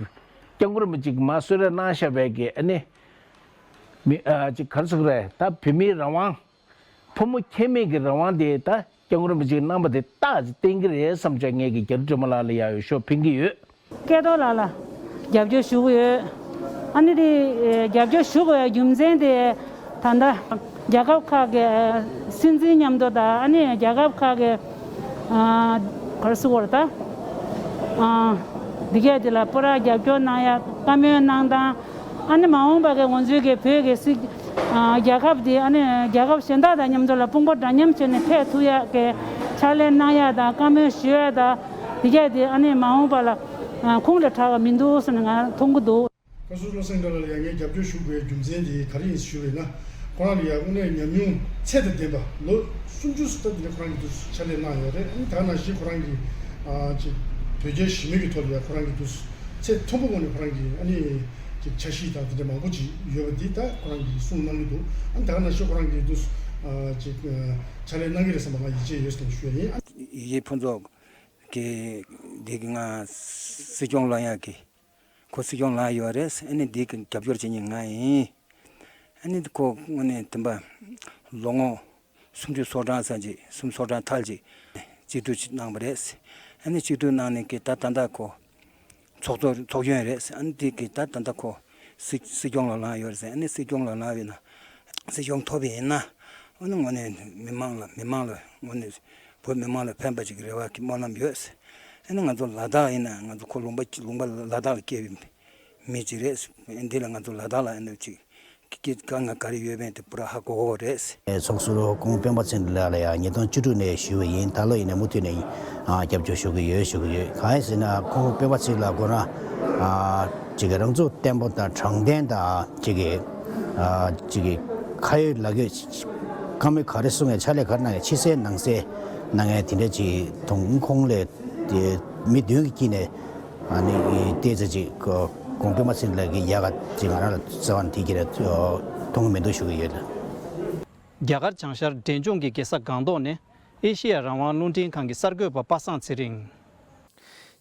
སྐྱབས་མགོན་རིན་པོ་ཆེས་མར་གསོལ་རས་གནང་བཞག་པའི་གི་ཨ་ནི་མི་ཨ་ཅིག་ག་རེ་ཟེར་དགོས་རེད། ད་བོད་མིའི་རང་དབང་། ཕོ་མོ་ཁྱད་མེད་ཀྱི་རང་དབང་དེ་ད་སྐྱབས་མགོན་རིན་པོ་ཆེས་གནང་བ་དེ་རྟགས་ཅིག་བསྟན་གྱི་རེད་བསམ་བྱས་ངས་ཀྱི་རྒྱ་རི་སྒྲོལ་མ་ལགས་ལ་ཡ་འོས་ཤོག་འཕེན་གྱི་ཡོད། སྐལ་རྡོར་ལགས་ལ་རྒྱབ་སྐྱོར་ཞུ་གི་ཡོད། ཨ་ནི་དེ་རྒྱབ་སྐྱོར་ཞུ་དགོས་པའི་རྒྱུ་མཚན་དེ་ད་ལྟ་རྒྱལ་ཁབ་ཁག་གི་སྲིད་འཛིན་མཉམ་དུ་དང་། ཨ་ནི་རྒྱལ་ཁབ་ཁག་གི་ག་རེ་ཟེར་དགོས་རེད་ད། འདི་གས་དེ་ལ་སྤུ་རག་རྒྱབ་སྐྱོར་གནང་ཡ་བཀའ་མོལ་གནང་སྟངས། ཨ་ནི་མ་འོངས་པ་གི་ང་ཚོའི་གི་བོད་ཀྱི་སྲིད་རྒྱལ་ཁབ་དེ་ཨ་ནི་རྒྱལ་ཁབ་གཞན་དག་དང་མཉམ་དུ་ལ་དཔུང་པ་འདྲ་མཉམ་བྱས་ནས་ཕེབས་ཐུབ་ཡག་གི་ཕྱག་ལས་གནང་ཡག་དང་བཀའ་མོལ་ཞུ་ཡག་དང་། དེ་གས་དེ་ཨ་ནི་མ་འོངས་པ་ལ་ཁུངས་ལ་དྲག་གི་མི་འདུག་ཟེར་ནས་ང་མཐོང་གི་འདུག་བཀའ་ཟུར་བློ་སེང་ལགས་ལ་ཡང་ངས་རྒྱབ་སྐྱོར་ཞུ་དགོས་རྒྱུ་མཚན་དེ་ག་རེ་ཡིན་ཞུས་པ་ཡིན་ན། ཁོ་རང་ལ་ཡང་དངོས་གནས་ཉམས་མྱོང་ཚད་དང་ལྡན་པ་ལོ་སུམ་ཅུ་ཙམ་དེ་འདྲ་ཁོ་རང་གིས་འདུག་ཕྱག་ལས་གནང་ཡོད་རེད། ཨ་ནི་ད་ག་ནང་བཞིན་ཁོ་རང་གིས་ཨ་ཅིག་དོལ་རྒྱལ་ཞི་མོལ་གྱི་ཐོག་ལ་ཡང་ཁོ་རང་གིས་འདུག་ཚད་མཐོན་པོ་ངང་ནས་ཁོ་རང་གིས་ཨ་ནི་ཅིག་འཆར་གཞི་དང་དེ་འདྲ་མང་པོ་ཅིག་ཡོད་པ་འདི་ད་ཁོ་རང་གིས་གསུངས་གནང་གི་འདུག་ཨ་ནི་ད་ག་ནང་བཞིན་ཁོ་རང་གིས་འདུག་ཨ་ཅིག་ཕྱག་ལས་གནང་གི་རེད་བསམ་པ་ང་ཡིད་ཆེས་ཡོད་ཟེར་ནས་ཞུ་ཡ་ཡིན། ཡིད་ཆེས་ཕུན་ཚོགས་ཀྱིས་འདི་གི་ང་སྲིད་སྐྱོང་ལངས་ཡག་གི་ཁོ་སྲིད་སྐྱོང་ལངས་ཡོད་རེད། ཨ་ནི་འདི་གི་རྒྱབ་སྐྱོར་བྱེད་མཁན་ང་ཡིན། ཨ་ནི་ཁོ་དངོས་གནས་དེ་འདྲ་ལོ་ངོ་སུམ་ཅུ་སོ་གྲངས་ཙམ་ཅིག་སུམ་ཅུ་སོ་གྲངས་ཐལ་ཅིག་སྤྱི་འཐུས་ཅིག་གནང་བ་རེད། ཨ་ནི་སྤྱི་འཐུས་གནང་ནས་གི་ད་ད་ལྟ་ཁོ་ཚོགས་གཙོ་ཚོགས་གཞོན་རེད། ཨ་ནི་དེ་གི་ད་ད་ལྟ་ཁོ་སྲིད་སྲིད་སྐྱོང་ལ་ལངས་ཡོད་རེད། ཨ་ནི་སྲིད་སྐྱོང་ལ་ལངས་ཡོད་ན་སྲིད་སྐྱོང་ཐོབ་པ་ཡིན་ན། ཨ་ནི་དངོས་གནས་མི་མང་ལ་མི་མང་ལ་དངོས་གནས་བོད་མི་མང་ལ་ཕན་པ་ཅིག་གི་རེ་བ་གི་སྨོན་ལམ་ཡོད། ཨ་ནི་ང་ཚོ་ལ་དྭགས་ཡིན་ན་ང་ཚོ་ཁོ་ལུང་པ་ལུང་པ་ལ་དྭགས་ལ་སྐྱེས་པའི་མི་ཅིག་རེད། འདི་ལ་ང་ཚོ་ལ་དྭགས་ལ་ཨ་ནི་ཅིག་གི་དཀའ་ངལ་ག་རེ་ཡོད་མེད་དེ་པུ་ར་ཧ་གོ་གོ་རེད། ཚོགས་ཟུར་སྐུ་ངོ་སྤེན་པ་ཚེ་རིང་ལགས་ལ་ཡང་ཉིས་སྟོང་བཅུ་དྲུག་ནས་ཞུས་པ་ཡིན། ད་ལོ་ཡིན་ན་མུ་མཐུད་ནས་ཨ་རྒྱབ་སྐྱོར་ཞུ་གི་ཡོད་ཞུ་གི་ཡོད། གང་ཡིན་ཟེར་ན་སྐུ་ངོ་སྤེན་པ་ཚེ་རིང་ལགས་ཁོ་རང་ཨ་ཅིག་གི་རང་ཚུགས་བརྟན་པོ་དང་དྲང་བདེན་དང་ཅིག་གི་ཨ་ཅིག་གི་ཁ་ཡོད་ལག་ཡོད། བཀའ་མོལ་ག་རེ་གསུང་ཡང་ཕྱག་ལས་ག་རེ་གནང་ཡང་ཕྱི་གསལ་ནང་གསལ་གནང་ཡ་དེ་འདྲ་ཅིག་མཐོང་། ཁོང་ལས་དེ་མི་བདུན་གྱི་དཀྱིལ་ནས་ ཨ་ནི་ཏོག་ཙམ་ཅིག་གོང་འཕེལ་མ་ཕྱིན་ལ་གི་ཡག་ག་ཅིག་ང་རང་ལ་རྩ་བ་ནས་དེ་གི་ར་མཐོང་གི་མི་འདུག་ཞུ་གི་ཡོད། རྒྱ་གར་བྱང་ཤར་འབྲས་ལྗོངས་ཀྱི་རྒྱལ་ས་སྒང་ཏོག་ནས་ཨེ་ཤེ་ཡ་རང་དབང་རླུང་འཕྲིན་ཁང་གི་གསར་འགོད་པ་པ་སངས་ཚེ་རིང་།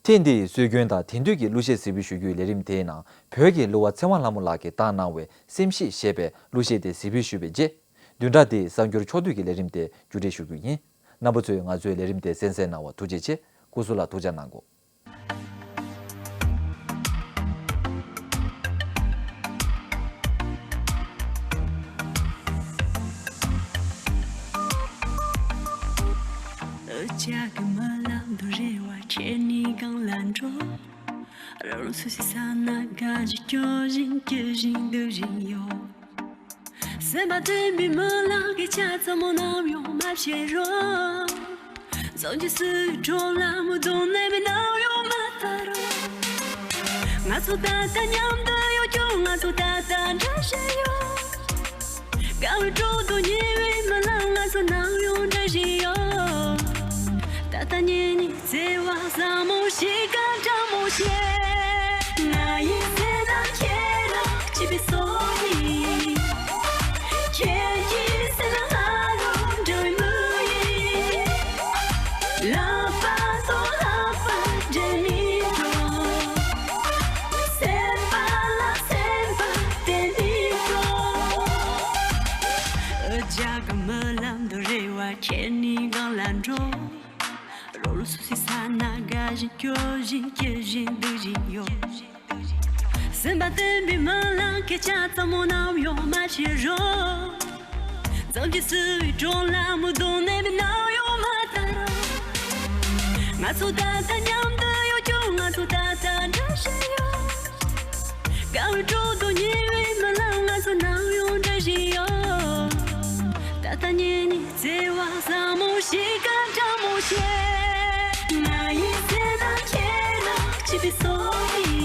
ཐེངས་འདིའི་སྲོལ་རྒྱུན་དང་དེང་དུས་ཀྱི་གླུ་གཞས་གཟིགས་འབུལ་ཞུ་རྒྱུའི་ལས་རིམ་དེའི་ནང་བོད་ཀྱི་གླུ་བ་ཚེ་དབང་ལྷ་མོ་ལགས་ཀྱིས་བཏང་གནང་བའི་སེམས་ཤེས་ཞེས་པའི་གླུ་གཞས་དེ་གཟིགས་འབུལ་ཞུས་པའི་རྗེས། བདུན་ཕྲག་འདིའི་གསར་འགྱུར་ཕྱོགས་བསྡུས་ཀྱི་ལས་རིམ་དེ་མཇུག་སྒྲིལ་ཞུ་རྒྱུ་ཡིན། རྣམ་པ་ཚོས་ང་ཚོའི་ལས་རིམ་དེ་གསན་གཟིགས་གནང་བར་ཐུགས་རྗེ་ཆེ། སྐུ་གཟུགས་ལ་ཐུགས་ཅག་གནང་གོ། འུ་ཅག་གི་རྨི་ལམ་དུ་རེ་བ་ཁྱེར་ནས་གང་ལ་འགྲོ། རང་རང་སོ་སོའི་ས་ན་དགའ་བཞིན་སྐྱོ་བཞིན་སྐྱིད་བཞིན་སྡུག་བཞིན་ཡོད། སེམས་པ་བདེན་པའི་རྨི་ལམ་སྐད་ཆ་ཙམ་མོ་ནམ་ཡང་མ་བཤད་རོགས། འཛུམ་གྱིས་བསུ་བའི་གྲོགས་ལ་མོ་གདོང་ནས་མི་ནམ་ཡང་མ་ལྟ་རོགས། ང་ཚོ་ད་ལྟ་མཉམ་དུ་ཡོད་ཀྱང་ང་ཚོ་ད་ལྟ་འདྲ་བཞིན་ཡོད། དགའ་བའི་གྲོགས་དང་ཉེ་བའི་རྨི་ལམ་ང་ཚོ་ནམ་ཡང་འདྲ་བཞིན་ཡོད། ད་ལྟ་ཉིད་ནི་བརྩེ་བ་ཟབ་མོ་ཞིག་ག་འདྲ་མོ་བྱེད། ང་ཡི་སེམས་ནང་ཁྱེད་ལ་སྐྱིད་པའི་སོ་ཡིན། ཁྱེད་ཀྱི་སེམས་ནང་ང་ལོ་འགྲོ་བའི་མུ་ཡིན། ལག་པ་དང་ལག་པ་སྦྲེལ་ནས་འགྲོ། སེམས་པ་ལ་སེམས་པ་བརྟེན་ནས་འགྲོ། འུ་ཅག་གི་རྨི་ལམ་དུ་རེ་བ་ཁྱེར་ནས་གང་ལ་འགྲོ། རང་རང་སོ་སོའི་ས་ན་དགའ་བཞིན་སྐྱོ་བཞིན་སྐྱིད་བཞིན་སྡུག་བཞིན་ཡོད། སེམས་པ་བདེན་པའི་རྨི་ལམ་སྐད་ཆ་ཙམ་མོ་ནམ་ཡང་མ་བཤད་རོགས། འཛུམ་གྱིས་བསུ་བའི་གྲོགས་ལ་མོ་གདོང་ནས་མི་ནམ་ཡང་མ་ལྟ་རོགས། ང་ཚོ་ད་ལྟ་མཉམ་དུ་ཡོད་ཀྱང་ང་ཚོ་ད་ལྟ་འདྲ་བཞིན་ཡོད། དགའ་བའི་གྲོགས་དང་ཉེ་བའི་རྨི་ལམ་ང་ཚོ་ནམ་ཡང་འདྲ་བཞིན་ཡོད། ད་ལྟ་ཉིད་ནི་བརྩེ་བ་ཟབ་མོ་ཞིག་ག་འདྲ་མོ་བྱེད། ང་ཡི་སེམས་ནང་ཁྱེད་ལ་སྐྱིད་པའི་སོ་ཡིན།